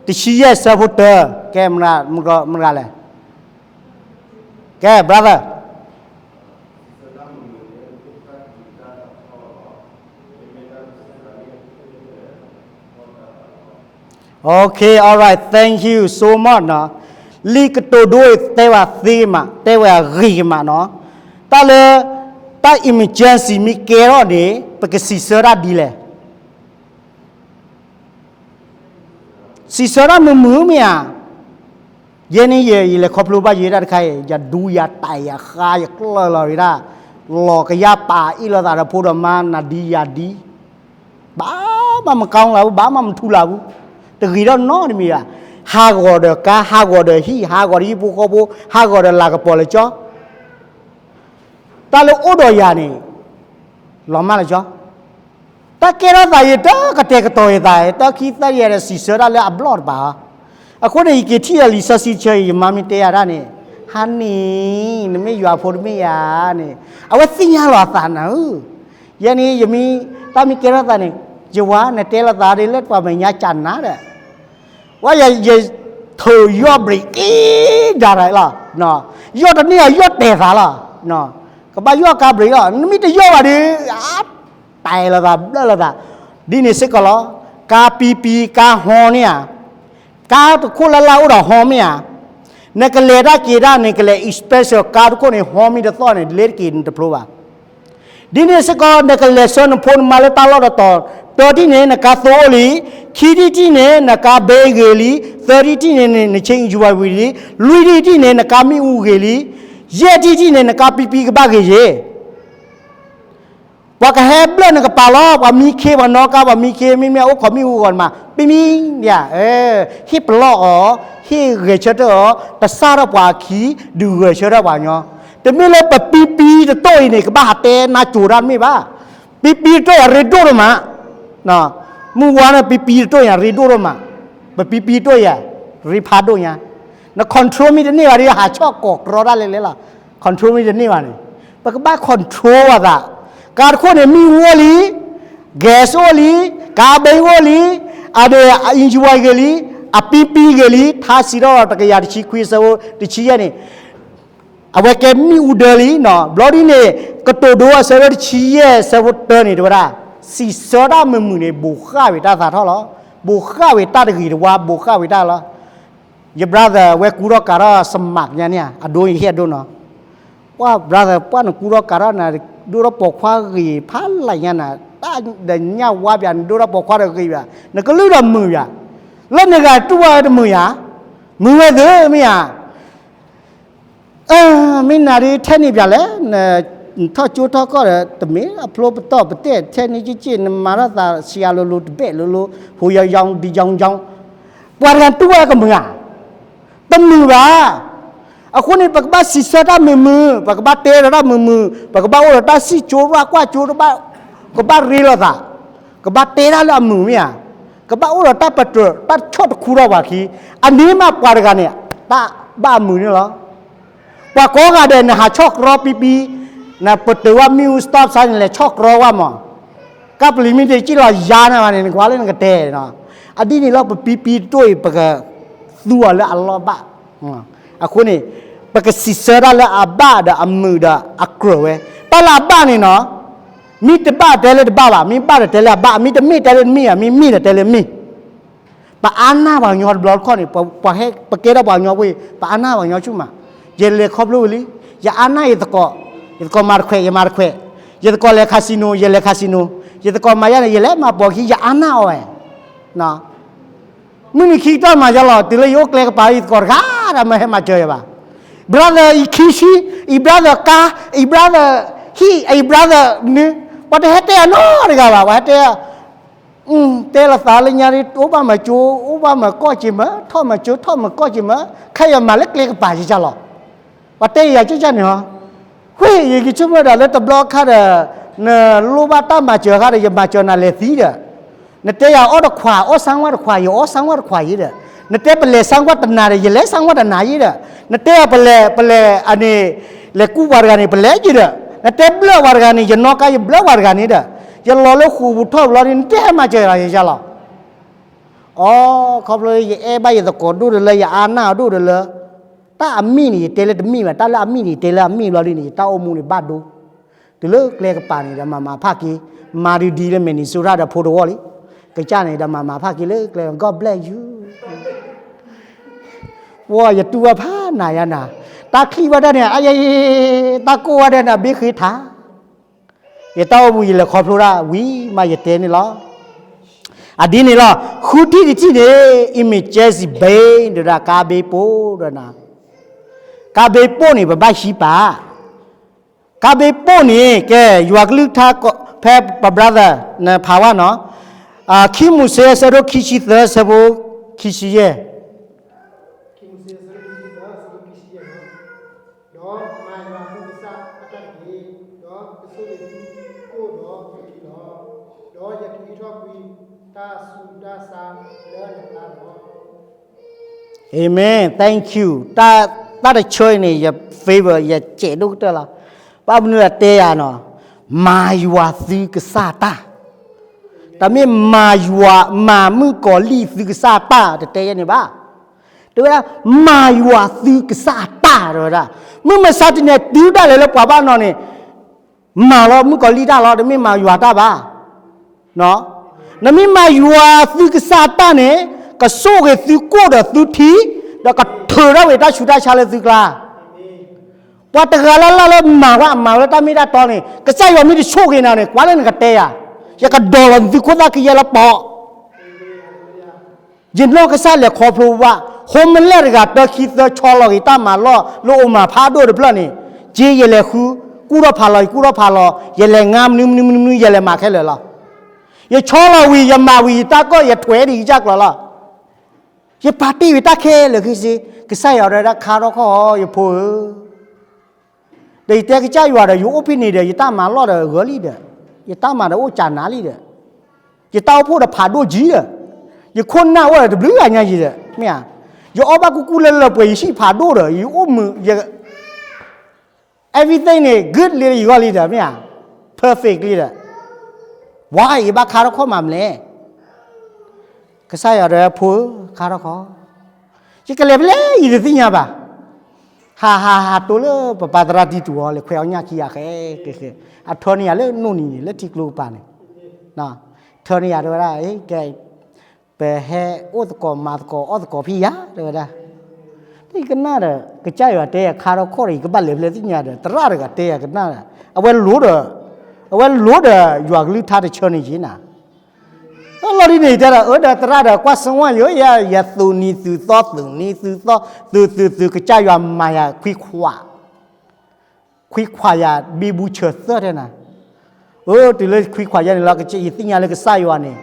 တဆံယဲၢ်ဆၢဖိတၢ, ကဲ, မတၤလဲၣ်, ကဲ brother. Okay, alright, thank you so much နီၤ, လံာ်ကတိၤဒိအံၤတဲဝဲသ့မး, တဲဝဲအဂ့ၤကမးနီၤ, တၢ်လၢ, တၢ် emergency မ့ၢ်ကဲထီၣ်န့ၣ် ပကစံးဆၢတၢ်ဒ်လဲၣ်. စံးဆၢတၢ်မုာ်မုာ်မ့ၢ်ဧါ. ယဲန့ၣ်ယဲ ယလဲၤခီဖျိဘၣ်ယဲဒၣ်တခါအံၤ ယဒူယတဲာ်ယဃါယကျၢၢ်လီၤရံဒၣ်, လီၤကယၢ်ပာ်အ့ၣ်လိာ်သးဒီးဖိဒီးမါနၤဒံယၤဒံ, ဘၣ်မၤမကီလၢ်ဘူး ဘၣ်မၤမထူလၢ်ဘူး, တဂ့ၤထီၣ်နီတမံၤဘၣ်, ဟးဂီၤဒီးကါ ဟးဂီၤဒီးဟံၣ် ဟးဂီၤဒီးဟံၣ်ဖိဃီဖိ ဟးဂီၤဒီးလၤကပီၤလၢကၠီ တၢ်လၢအိၣ်ဒီးယၤန့ၣ် လီၤမၢ်လၢကၠီ, တၢ်ကဲထီၣ်သးယတကတဲာ်ကတီၤယသး တၢ်ခံသၢယဲဒီးစံးဆၢတၢ်လၢအဘျီၣ်တပၤ, အဃိန့ၣ် ယက့ၤထံၣ်ဒီးလံာ်စီဆှံဆၢအံၤ ယမါမ့ၢ်တဲယၤဒၣ်န့ၣ်, ဟါန့ၣ် နမ့ၢ်ယွၤဖိတမ့ၢ်ယၤန့ၣ်, အဝဲသ့ၣ်ညါလီၤအသးနၤဧၢ, ယဲန့ၣ်ယမ့ၢ် တၢ်မ့ၢ်ကဲထီၣ်သးန့ၣ်, ယဝၤနတဲလိာ်သးဒ်လၢပှၤမဲာ်ညါကၢ်နၤဒီး ဝဲယ ယထုးယီၢ် brake အ့ၣ်ဒၣ်ရၤလီၤ, ယီၢ်တန့ၢ်အယီၢ်တဲာ်သးလီၤ, ကဘၣ်ယီၢ်ကါ brake လီၤ နမ့ၢ်တယီၢ်ဘၣ်ဒီး အါ တဲာ်လိာ်သးဘျၢၣ်လိာ်သး, ဒ်န့ၣ်စ့ၢ်ကီးလီၤ, ကါပံပံ ကါဟီန့ၣ်ဧါ, ကါတခိၣ်လၢ်လၢ်အိၣ်ဒီးဟီမ့ၢ်ဧါ, နကလဲၤတၢ်က့ၤတၢ်န့ၣ် ကလဲၤ inspection ကါတခိၣ်န့ၣ် ဟီမ့ၢ်တသီၣ်န့ၣ် လဲၤတက့ၤနတဖျိဘၣ် ဒ်န့ၣ်စ့ၢ်ကီး နကလဲၤဆှၢနဖိနမါလၢတၢ်လီၢ်တတီၤ, တၢတံၢ်န့ၣ် နကါသိအိၣ်လံ, ခံတံၢ်တံၢ်န့ၣ် နကါဘ့ဂ့ၤလံ, သၢတံၢ်တံၢ်န့ၣ် န chain ယွၤဝံၤလံ, လွံၢ်တံၢ်တံၢ်န့ၣ် နကါမ့ၣ်အူဂ့ၤလံ, ယဲၢ်တံၢ်တံၢ်န့ၣ် နကါပံပံကဘၣ်ဂ့ၤယဲၢ် ပှၤကဟဲဘျၢၣ်နကပၤလီၤ, ပှၤမံခ့ ပှၤနီၣ်ကါ ပှၤမံခ့ မ့မ့ၢ်အိၣ်ခိးမ့ၣ်အူဂီၢ်န့ၣ်မး ပံမံ, ဟ့ၣ်ပလီၢ်အီၤ, ဟ့ၣ်ဂဲၤဆၢထၢၣ်အီၤ, တစၢ်ထီၣ်ပှၤအခံ, ဒုးဂဲၤဆၢထၢၣ်ပှၤကညီ, တမ့ၢ်လၢပပံပံတတိၢ်အံၤန့ၣ် ကဘၣ်ဟးတဲနါစိၤတၢ်တမ့ၢ်ဘၣ်, ပံပံတတိၢ်ယၤရ့ဒိၣ်ဒိၣ်မး, မုၢ်ဝါန့ၣ် ပံပံတတိၢ်ယၤရ့ဒိၣ်ဒိၣ်မး, ပပံပံတတိၢ်ယၤ, ရ့ဖးဒိၣ်ညါ, န control မ့ၢ်တန့ၢ်ဘၣ်ဒီး ဟးဆီၣ်ကိးကြီတၢ်လဲၣ်လဲၣ်လီၤ, control မ့ၢ်တန့ၢ်ဘၣ်န့ၣ်, ပကဘၣ် control အသး, ကါတခိၣ်န့ၣ် မ့ၣ်အူအိၣ်လံ, gas အိၣ်လံ, ကါဘ့အိၣ်လံ, အဒၢး engine ဂ့ၤလံ, အပံပံဂ့ၤလံ, ထါစံးထီၣ်တကယၤတဆံခွံဆၢဖိတဆံယဲၢ်န့ၣ်, အဝဲကဲမ့ၣ်အူဒၢလံ, ဘျီဒ်န့ၣ် ကတိၤဒိအဆၢဒိၣ်တဆံယဲၢ်ဆၢဖိတၢန့ၣ် တဲဝဲဒၣ်, စံးဆၢတၢ်မုာ်မုာ်န့ၣ် ဘိးဃၣ်ဝဲတၢ်သးထီၣ်လီၤ, ဘိးဃၣ်ဝဲတၢ်တဂ့ၤတဝါ ဘိးဃၣ်ဝဲတၢ်လီၤ, ယ brother ဝဲကူထီၣ်ကးထီၣ် စမးကညါန့ၣ် အဒိယဟ့ၣ်အဒိနီၤ, ပှၤ brother ပှၤနကူထီၣ်ကးထီၣ်နၤ ဒိၣ်ထီၣ်ပိာ်ခွါဂ့ၤဖးလဲၢ်ညါနၤ, တၢ်ဒီးညၣ်ဝါပၠး နဒိၣ်ထီၣ်ပိာ်ခွါဒီးဂ့ၤပၠး, နကလုၢ်ဒီးမုာ်ပၠး, လၢနဂၤတူၢ်ဝဲတမုာ်ယၤ, မုာ်ဝဲသ့မ့ၢ်ဧါ မ့ၢ်နၤဒ်ထဲန့ၣ်ပၠးလဲၣ်, နထီၣ်ကၠိထီၣ်ကီၢ်ဒီး တမ့ၢ်အဖျိပတီၢ်ပတဲာ် ထဲန့ၣ်က့က့ နမၤထီၣ်သးဆံးအလိၤလိၤ တဘ့ၣ်လိၤလိၤ ဟိယီယီဒံယီယီ, ပှၤတဂၤတူၢ်ဝဲကမုာ်ဧါ, တမုာ်ဘၣ်. အဃိန့ၣ် ပကဘၣ်စံးဆၢတၢ်မုာ်မုာ်, ပကဘၣ်တဲဒီးတၢ်မုာ်မုာ်, ပကဘၣ်အိၣ်ဒီးတၢ်စံၣ်ကၠိ ရၣ်ကွၢ်ကၠိ, ကဘၣ်ရ့လိာ်သး, ကဘၣ်တဲတၢ်လၢအမုာ်မ့ၢ်ဧါ, ကဘၣ်အိၣ်ဒီးတၢ်ပတြၢၤ တၢ်ဆီၣ်တခူထီၣ်ပှၤခံ, အန့ၣ်မးပှၤတဂၤန့ၣ် တၢ်ဘၣ်အမုာ်န့ၣ်လီၤ. ပှၤကိးဂၤဒဲး နဟးဆီၣ်ကြီပံပံ, နပတုာ်ဝဲမ့ၣ်အူ stop sign န့ၣ် လဲၤဆီၣ်ကြီဝဲမး, ကပလံၤမ့ၢ်တစံၣ်လီၤယါန့ၣ်ဘၣ်န့ၣ် နကွၢ်လၢနကတဲနီၤ, အဒ်န့ၣ်လီၤ ပပံပံတတိၢ်အံၤ ပကသူအီၤလၢအလီၢ်ဘၣ်. အဃိန့ၣ် ပကစံးဆၢတၢ်လၢအဘၣ်ဒီးအမုာ်ဒီးအကြၢးဝဲ, တၢ်လၢအဘၣ်န့ၣ်နီၤ, မ့ၢ်တဘၣ်တဲလၢတဘၣ်ဘၣ်, မ့ၢ်ဘၣ်ဒီးတဲလၢအဘၣ်, မ့ၢ်တမ့ၢ်တဲလၢတမ့ၢ်ဘၣ်, မ့ၢ်မ့ၢ်ဒီးတဲလၢမ့ၢ် ပအါနၢ်ပှၤကညီတဘျီတခီၣ်န့ၣ်, ပှၤဟဲပကဲထီၣ်ပှၤကညီဖိအံၤ ပအါနၢ်ပှၤကညီဆူၣ်မး, ယလဲၤခီဖျိဝံၤလံ, ယအါနၢ်ယသကိး, ယသကိးမၤတခွဲး ယမၤတခွဲး, ယသကိးလဲၤ casino ယလဲၤ casino, ယသကိးမၤယါန့ၣ် ယလဲၤမၤပိာ်ခံ ယအါနၢ်အီၤဝဲ, မုၢ်နံၤခံကတၢၢ်မၤယါလီၤ, တုၤလၢယအိၣ်ကျဲကပၤ ယသကိးတဂၤဒီးမ့ၢ်ဟဲမၤစၢၤယၤဘၣ်, brother အံၤခံဆံ, အံၤ brother ကါ, အံၤ brother ဟံၣ်, အံၤ brother နု, ပှၤတဟဲတဲအနီတဂၤဘၣ်, ပှၤဟဲတဲ တဲလီၤသးလၢညါဒ် အိၣ်ဘၣ်မၤကၠိ အိၣ်ဘၣ်မၤကီၢ်က့ၤမး, ထီၣ်မၤကၠိ ထီၣ်မၤကီၢ်က့ၤမး, ခဲအံၤမၤလၢကျဲကပၤကကၢ်လီၤ. ပှၤတဲယၤကကၢ်န့ၣ်ဟီ, ဃ့ယကဆိကမိၣ်ဒီးလၢတဘျီခါဒီး နလိၣ်ဘၣ်တၢ်မၤစၢၤအခါဒီး ယမၤစၢၤနၤလဲၤသံဒီး, နတဲယၤအီၣ်တခွး အီၣ်ဆၣ်ဝါတခွး ယအီၣ်ဆၣ်ဝါတခွးယဲဒီး, နတဲပလဲၤဆၣ်ဝါတနၤဒီး ယလဲၤဆၣ်ဝါတနၤယဲဒီး, နတဲပလဲၤ ပလဲၤအန့ၣ် လဲၤကူပှၤတဂၤန့ၣ် ပလဲၤယဲဒီး, နတဲဘျၢပှၤတဂၤန့ၣ် ယနီၣ်ကါ ယဘျၢပှၤတဂၤန့ၣ်ဒီး, ယလီၤလၢဃိာ်ပူၤထီၣ်ပူၤလီၤဒီး နတဲဟဲမၤစၢၤယၤလီၤ ယကၢ်လီၤ. အိ ခီဖျိယအဲၣ်ဘၣ်ယသကိးဒိၣ်တလၢ ယအါနၢ်အီၤဒိၣ်တလၢ, တၢ်အမ့ၢ်န့ၣ် ယတဲလၢတမ့ၢ်ဘၣ်, တၢ်လၢအမ့ၢ်န့ၣ် ယတဲလၢအမ့ၢ်ဘျီဒ်န့ၣ် ယတၢ်အိၣ်မူန့ၣ်ဘၣ်ဒိ, တုၤလၢကျဲကပၤန့ၣ်ဒီး မၤမၤဖၣ်က့ၤ, မၤဒုးဒံးလၢ Minnesota ဒီးဖိတဝီၢ်လံ, ကစၢ်န့ၣ်ဒီးမၤမၤဖၣ်က့ၤလၢကျဲ God bless you ဝဲ ယတူၢ်ဘၣ်ဖးနၤယါနၤ, တၢ်ချံၣ်ဝဲဒၣ်န့ၣ် အယဲ, တၢ်ကိၢ်ဝဲဒၣ်န့ၣ် အဘ့ၣ်ဃ့ထါ, ယတၢ်အိၣ်မူယလဲၤခီဖျိဒၣ်ဝံၤမးယတဲန့ၣ်လီၤ. အဒ်န့ၣ်လီၤ. ဃုထံၣ်တထံၣ်န့ၣ် emergency brake ဒီး ကါဘ့ပိၢ်ဒီးနၤ, ကါဘ့ပိၢ်န့ၣ် ပဘၣ်ဟံးပာ်, ကါဘ့ပိၢ်န့ၣ် ကဲ ယွၤကလုၢ်ကထါ ဖဲပ brother နဖးဝဲနီၤ, ခံမိၤၡ့ အဆၢဒိၣ်ခံဆံသၢ အဆၢဖိခံဆံယဲၢ် ဒီးမၤယွၤသုကစၢ်အတၢ်တက့ၢ်, ဒီးကဆိၣ်ဂ့ၤသုကိၣ်ဒီးသုထံလီၤ. ဒီးယကဟံးထီၣ်ကွံာ်တၢ်ဆူးတၢ်ဆါလၢနကျါလီၤ. Amen, thank you. တၢ်တဆၢအံၤန့ၣ် ယ favor ယစဲးဒိၣ်ကတၢၢ်လီၤ. ဘၣ်မနုၤအတဲယၤနီၤ, မၤယွၤသုကစၢ်တၢ်, တမ့ၢ်မၤယွၤ မၤမုၣ်ကီၤလံၢ်သုကစၢ်တၢ် တတဲယဲန့ၣ်ဘၣ်. တဲဝဲဒၣ် မၤယွၤသုကစၢ်တၢ် တဲဝဲဒၣ်. မုၢ်မဆါတနံၤ တုၤဒၣ်လဲာ်လၢပှၤဘၣ်နီၤန့ၣ် မၤလီၤမုၣ်ကီၤလံၢ်တၢ်လီၤ, တမ့ၢ်မၤယွၤတၢ်ဘၣ်. နမ့ၢ်မၤယွၤသုကစၢ်တၢ်န့ၣ် ကဆိၣ်ဂ့ၤသုကိၣ်ဒီးသုထံ, ဒီးကထုးထီၣ်ဝဲတၢ်ဆူးတၢ်ဆါလၢသုကျါ. ပှၤတဂၤလၢ်လၢ်လၢမၤဝဲအမၤဝဲလၢတၢ်မ့ၢ်တၢ်တီန့ၣ် ကစၢ်ယွၤမ့ၢ်တဆိၣ်ဂ့ၤနၤန့ၣ် ကွၢ်လၢနကတဲယၤ, ယကဒိးလီၤသုခိၣ်သၣ်ခံယဲလၢပီး ယနီၢ်ကစၢ်လဲၤခီဖျိဘၣ်, ဟိမလဲၣ်တဂၤတၢခံသၢဆီလီၤဂ့ၤတၢ်မၤလီၢ်လၢအိၣ်မၤဖးဒိၣ်တဖျၢၣ်န့ၣ်, က့ယလဲၤဃု, ကူၣ်ထီၣ်ဖးလီၤ ယကူၣ်ထီၣ်ဖးလီၤ, ယလဲၤငါမနုၤမနုၤမနုၤ ယလဲၤမၤခဲလၢာ်လီၤ. ယဆီလီၤဝံၤ ယမၤဝံၤယတၢ်ကီၢ် ယထွဲဒံးယကစၢ်ကျိၤလီၤ. ယပာ်တ့ၢ်ဝံၤတၢ်ခဲလၢာ်ခဲဆ့, ကစၢ်ယွၤတဲဝဲဒၣ်ခါထီၣ်ခီၣ် ယဖိဧၢ ဒီးယတဲကစၢ်ယွၤဒီး ယအိၣ်ဖဲန့ၣ်ဒီး ယတၢ်မၤလီၢ်ဒီးဂၢၤလံဒီး, ယတၢ်မၤဒီးအိၣ်ကၢနၤလံဒီး, ယတၢ်အိၣ်ဖှိၣ်ဒီးဖးဒိၣ်ကံဒီး, ယခိၣ်နၢ်အိၣ်ဒီးတဘျုးဂၤညါယံၤဒီး, မ့ၢ်ဧါ, ယအီၣ်ဘၣ်ကူကူလၢလၢပှဲၤ ယဟံၣ်ဖးဒိၣ်ဒီး ယအိၣ်မုာ် everything န့ၣ် good လံယဂီၢ်လံဒီး မ့ၢ်ဧါ, perfect လံဒီး, ဝါ ယဘၣ်ခါထီၣ်ခီၣ်မၤမလဲၣ် ကစၢ်ယွၤတဲဝဲဖိဧၢ ခါထီၣ်ခီၣ်, ယကလဲၤဖဲလဲၣ်ယတသ့ၣ်ညါဘၣ်. ဟးဟးဟးတိၢ်လၢပပၢ်သရၣ်တံတူၢ်အီၤ လဲၤခွဲးအီၣ်ညၣ်ခံဂၤဃဲ, အထၢန့ၢ်ယၤလၢနိၣ်နံၤန့ၣ် လၢထံကျိကပၤန့ၣ်, ထၢန့ၢ်ယၤတဲဝဲဒၣ်, ကဲ ပဟဲအိၣ်သကိးမၤသကိးအီၣ်သကိးဖဲယၤ တဲဝဲဒၣ်. ယကနၣ်ဒီး ကစၢ်ယွၤတဲယၤခါထီၣ်ခီၣ်ဒီး ယကဘၣ်လဲၤဖဲလဲၣ်သ့ၣ်ညါဒီး သရၣ်တဂၤတဲယၤကနၣ်ဒီး အဝဲလိၤဒီး, အဝဲလိၤဒီးယွၤကလုၢ်ကထါတဆၢန့ၣ်ယံၤနၤ လီၤဒ်န့ၣ် ယတဲဒီး အၢ ဒီးသရၣ်ဒီး ကွၢ်စၢၤဝဲယၤ ယသူၣ်နံၤသုးသီ သူၣ်နံၤသုးသီ, သုးသုးသုး ကစၢ်ယွၤမၤယၤခွံခွး, ခွံခွးယၤဘံဘူဆၢသၢၣ်ထဲနၤ, အၢ တုၤလၢခွံခွးယၤန့ၣ်လီၤ ယသ့ၣ်ညါလၢကစၢ်ယွၤန့ၣ်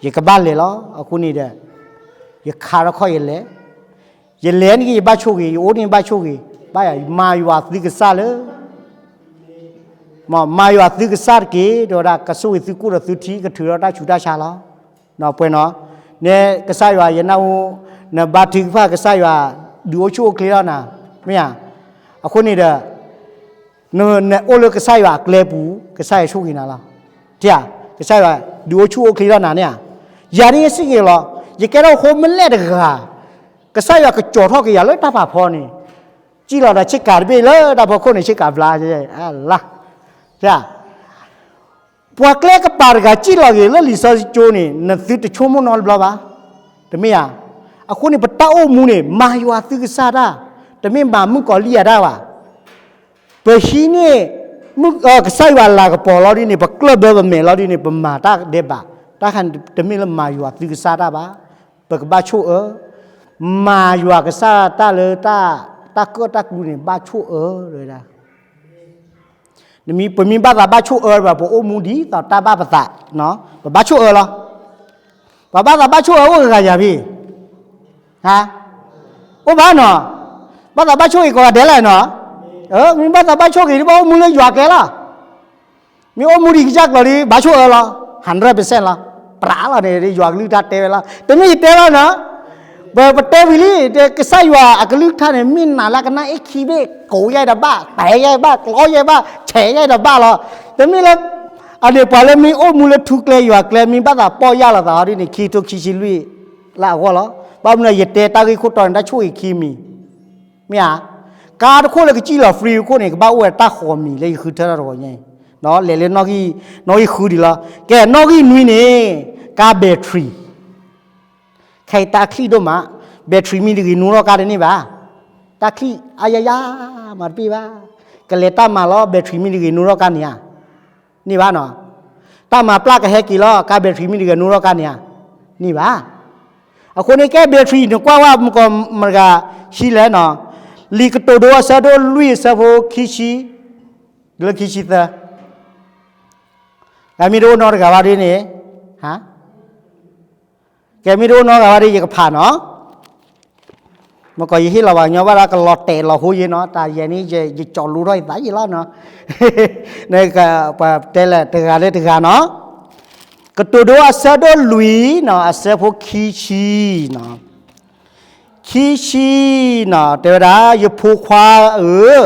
ယကဘၣ်လဲၤလီၤ. အဃိန့ၣ်ဒီး ယခါထီၣ်ခီၣ်ယလဲၤ, ယလဲၤန့ၣ်က့ ယဘၣ်ဆိၣ်ဂ့ၤ ယအိၣ်န့ၣ်ဘၣ်ဆိၣ်ဂ့ၤ, ဘၣ်ယၤ မၤယွၤသုကစၢ်လၢ မၤယွၤသုကစၢ်တက့ၢ် တဲဝဲဒၣ် ကဆိၣ်ဂ့ၤသုကိၣ်ဒီးသုထံ ကထုးထီၣ်တၢ်ဆူးတၢ်ဆါလီၤ. ပှဲၤနီၤ, နဲကစၢ်ယွၤ ယနၢ်ဟူ, နဘါထုကဖၣ် ကစၢ်ယွၤ ဒုးအိၣ်ဆူၣ်အိၣ်ချ့လီၤနၤ, မ့ၢ်ဧါ. အဃိန့ၣ်ဒီး နအိၣ်လၢကစၢ်ယွၤအကျဲပူၤ ကစၢ်ယွၤဆိၣ်ဂ့ၤနၤလီၤ. ထံၣ်ဧါ, ကစၢ်ယွၤ ဒုးအိၣ်ဆူၣ်အိၣ်ချ့လီၤနၤန့ၣ်ဧါ. ယၤန့ၣ်စ့ၢ်ကီးလီၤ, ယကဲထီၣ်ဟိမလဲၣ်တဂၤ ကစၢ်ယွၤကကၠီၤထီၣ်က့ၤယၤလၢတၢ်ဖးဖီန့ၣ်, စံၣ်လီၤဒီးဆ့ကၤတဘ့ၣ်လၢတၢ်ဖီခိၣ်န့ၣ် ဆ့ကၤဘျါ, လၢ ပှၤကျဲကပၤတဂၤစံၣ်လီၤက့ၤလၢလံာ်စီဆှံကၠိန့ၣ် နသုတဆိကမိၣ်နီတဘျီဘၣ်, တမ့ၢ်ဧါ. အဃိန့ၣ် ပတၢ်အိၣ်မူန့ၣ် မၤယွၤသုကစၢ်တၢ်, တမ့ၢ်မၤမုၣ်ကီၤလံၢ်အတၢ်ဘၣ်. ပဟံးန့ၢ် ကစၢ်ယွၤလၤကပီၤလီၤဒ်န့ၣ် ပကျၢၢ်ဘၢပမဲာ်လီၤဒ်န့ၣ် ပမၤတၢ်ဒဲးဘး, တၢ်ခါန့ၣ် တမ့ၢ်လၢမၤယွၤသုကစၢ်တၢ်ဘၣ်. ပကဘၣ်ဆိၣ်အၢ, မၤယွၤကစၢ်တၢ်လၢ တၢ်ကၢၣ်တၢ်ကျူန့ၣ် ဘၣ်ဆိၣ်အၢ တဲဝဲဒၣ်. ပမ့ၢ်ဘၣ်သးဘၣ်ဆိၣ်အၢဘၣ် ပအိၣ်မူဒ်သိးတၢ်ဘၣ်ပသး, ပဘၣ်ဆိၣ်အၢလီၤ. ပှၤဘၣ်သးဘၣ်ဆိၣ်အၢအိၣ်ဂၤယၤဖံ, အိၣ်ဘၣ်နီၤ, ဘၣ်သးဘၣ်ဆိၣ်ဂ့ၤကိးဂၤဒဲးလီၤနီၤ. မ့ၢ်ဘၣ်သးဘၣ်ဆိၣ်ဂ့ၤဒ်ဘၣ်အိၣ်မူလၢယွၤကျဲလီၤ. မ့ၢ်အိၣ်မူဒ်ကစၢ်ကျိၤဒ် ဘၣ်ဆိၣ်အၢလီၤ, hundred percent လီၤ. ပြးလီၤန့ၣ် ယွၤကလုၢ်ကထါတဲဝဲလီၤ, တမ့ၢ်ယတဲလီၤနီၤ. ပတဲဝံၤလံ, ကစၢ်ယွၤအကလုၢ်ကထါန့ၣ် မ့ၢ်နာ်လၢကနၣ်အ့ၣ်ခံဘ့ၣ် ကိးယဲၢ်တဘၣ်, တဲယဲၢ်ဘၣ်, ကျီယဲၢ်ဘၣ်, ဆဲးယဲၢ်တဘၣ်လီၤ. တမ့ၢ်လၢ အန့ၣ်ပှၤလၢမ့ၢ်အိၣ်မူလၢထူကျဲယွၤကျဲ မ့ၢ်ဘၣ်သးပီၢ်ယၢ်လီၤသးဟီဒ်န့ၣ် ခံကထိခံဆံလွံၢ်လၢအဂီၢ်လီၤ. ဘၣ်မနုၤယတဲတၢ်ဂ့ၢ်ခိၣ်တီန့ၣ် တၢ်ဆိၣ်ဂ့ၤခံမံၤ, မ့ၢ်ဧါ. ကါတခိၣ်လၢကစံၣ်လီၤ free ခိၣ်န့ၣ် ကဘၣ်အိၣ်ဝဲတၢ်ဃီမံၤလၢယဃုထၢထီၣ်တဂီၤညါအံၤ, လဲၤလၢ နီၣ်ဂံၢ်ဃုဒံးလီၤ. ကဲ နီၣ်ဂံၢ်နွံန့ၣ် ကါ battery ခဲအံၤတၢ်ချံၣ်ဒိၣ်မး, battery မ့ၢ်တဂ့ၤနူထီၣ်ကါတန့ၢ်ဘၣ်. တၢ်ချံၣ်အါယါယါ မၤတပ့ၢ်ဘၣ်. ကလဲၤတၢ်မၤလီၤ battery မ့ၢ်တဂ့ၤနူထီၣ်ကါန့ၣ်ဧါ, န့ၢ်ဘၣ်နီၤ. တၢ်မၤပျၢ်ကဟဲက့ၤလီၤ ကါ battery မ့ၢ်တဂ့ၤနူထီၣ်ကါန့ၣ်ဧါ. န့ၣ်ဘၣ်. အဃိန့ၣ်ကဲ battery နကွၢ်ဝဲမုၢ်ကီၢ်မတၤတဂၤ ဟံးလဲၣ်နီၤ, လံာ်ကတိၤဒိအဆၢဒိၣ်လွံၢ်အဆၢဖိခံဆံ လၢခံဆံသၢ, ကဲမ့ၢ်တအိၣ်နီတဂၤဘၣ်ဒ်န့ၣ်, ကဲမ့ၢ်တအိၣ်နီတဂၤဘၣ်ဒ် ယကဖးနီၤ. မုၢ်ကီၢ်ယဟ့ၣ်လီၤဘၣ်ညီဘၣ်ဒီး ကလီၤတဲာ်လီၤဟိယ့နီၤ, တၢ်ယဲန့ၣ် ယကၠီလူထီၣ်ယသးယ့လီၤနီၤ. ပတဲလၢတဂၤလၢတဂၤနီၤ, ကတိၤဒိအဆၢဒိၣ်လွံၢ်နီၤ အဆၢဖိခံဆံနီၤ, ခံဆံနီၤ တဲဝဲဒၣ်, ယဖိခွါဧၢ,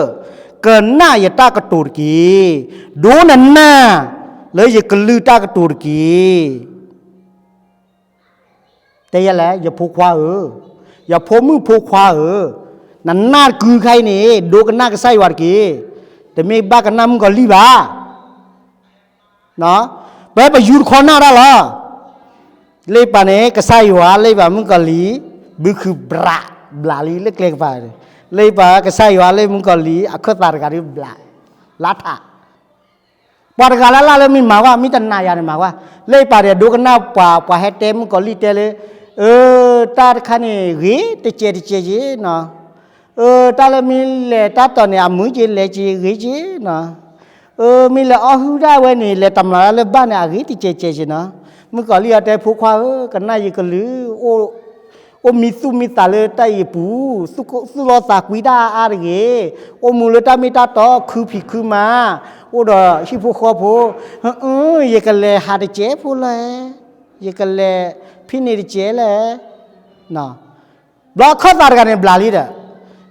ကနၣ်ယတၢ်ကတိၤတက့ၢ်. ဒိနနၢ်လၢယကလုၢ်တၢ်ကတိၤတက့ၢ်. တဲယဲလဲၣ်, ယဖိခွါဧၢ, ယဖိမုၣ်ဖိခွါဧၢ, နနၢ်တကုခါအံၤန့ၣ် ဒိကနၣ်ကစၢ်ယွၤတက့ၢ်. တမ့ၢ်ဘၣ်ကနၣ်မုၣ်ကီၤလံၢ်ဘၣ်. ပပယူတခီနၢ်ဒၣ်လီၤ. လၢပှၤန့ၣ် ကစၢ်ယွၤလၢပှၤမုၣ်ကီၤလံၢ် ဘုခုဘျး ဘျးလံလၢကျဲကပၤ, လၢပှၤကစၢ်ယွၤလၢမုၣ်ကီၤလံၢ် အခၢၣ်သးတဂၤဒုးဘျး လါထး ပှၤတဂၤလၢ်လၢ်လၢမ့ၢ်မၤကွၢ် မ့ၢ်တနာ်ယၤန့ၣ်မၤကွၢ်, လၢပှၤဒီးဒိကနၣ်ပှၤ ပှၤဟဲတဲမုၣ်ကီၤလံၢ်တဲလၢ, အၢ, တၢ်တခါန့ၣ် ဂ့ၤတကဲးတကဲးက့နီၤ, အၢ, တၢ်လၢမ့ၢ်လဲၤတၢ်တီၤန့ၣ် အမုာ်က့ၤလဲၤက့ၤဂ့ၤက့နီၤ, အၢ, မ့ၢ်လဲၤအီၣ်ဟုၣ်ဒၣ်ဝဲန့ၣ် လဲၤတမျးလၢဘၣ်န့ၣ် အဂ့ၤတကဲးကဲးက့နီၤ. မုၣ်ကီၤလံၢ်အတဲ ဖိခွါဧၢ, ကနၣ်ယကလုၢ် အိၣ်မံသူၣ်မံသးလၢတၢ်အံၤအပူၤ, သူၣ်လီသးကွံတၢ်အါအါတဂ့ၤ, အိၣ်မူလၢတၢ်မ့ၢ်တၢ်တီ ခုဖံးခုမၤ, အိၣ်ဒီးဟံၣ်ဖိဃီဖိ, ယကလဲၤဟးတကဲးဖိလီၤ, ယကလဲၤဖံးန့ၢ်တကဲးလီၤ. ဘျီအခၢၣ်သးတဂၤန့ၣ်ဘျးလံဒီး,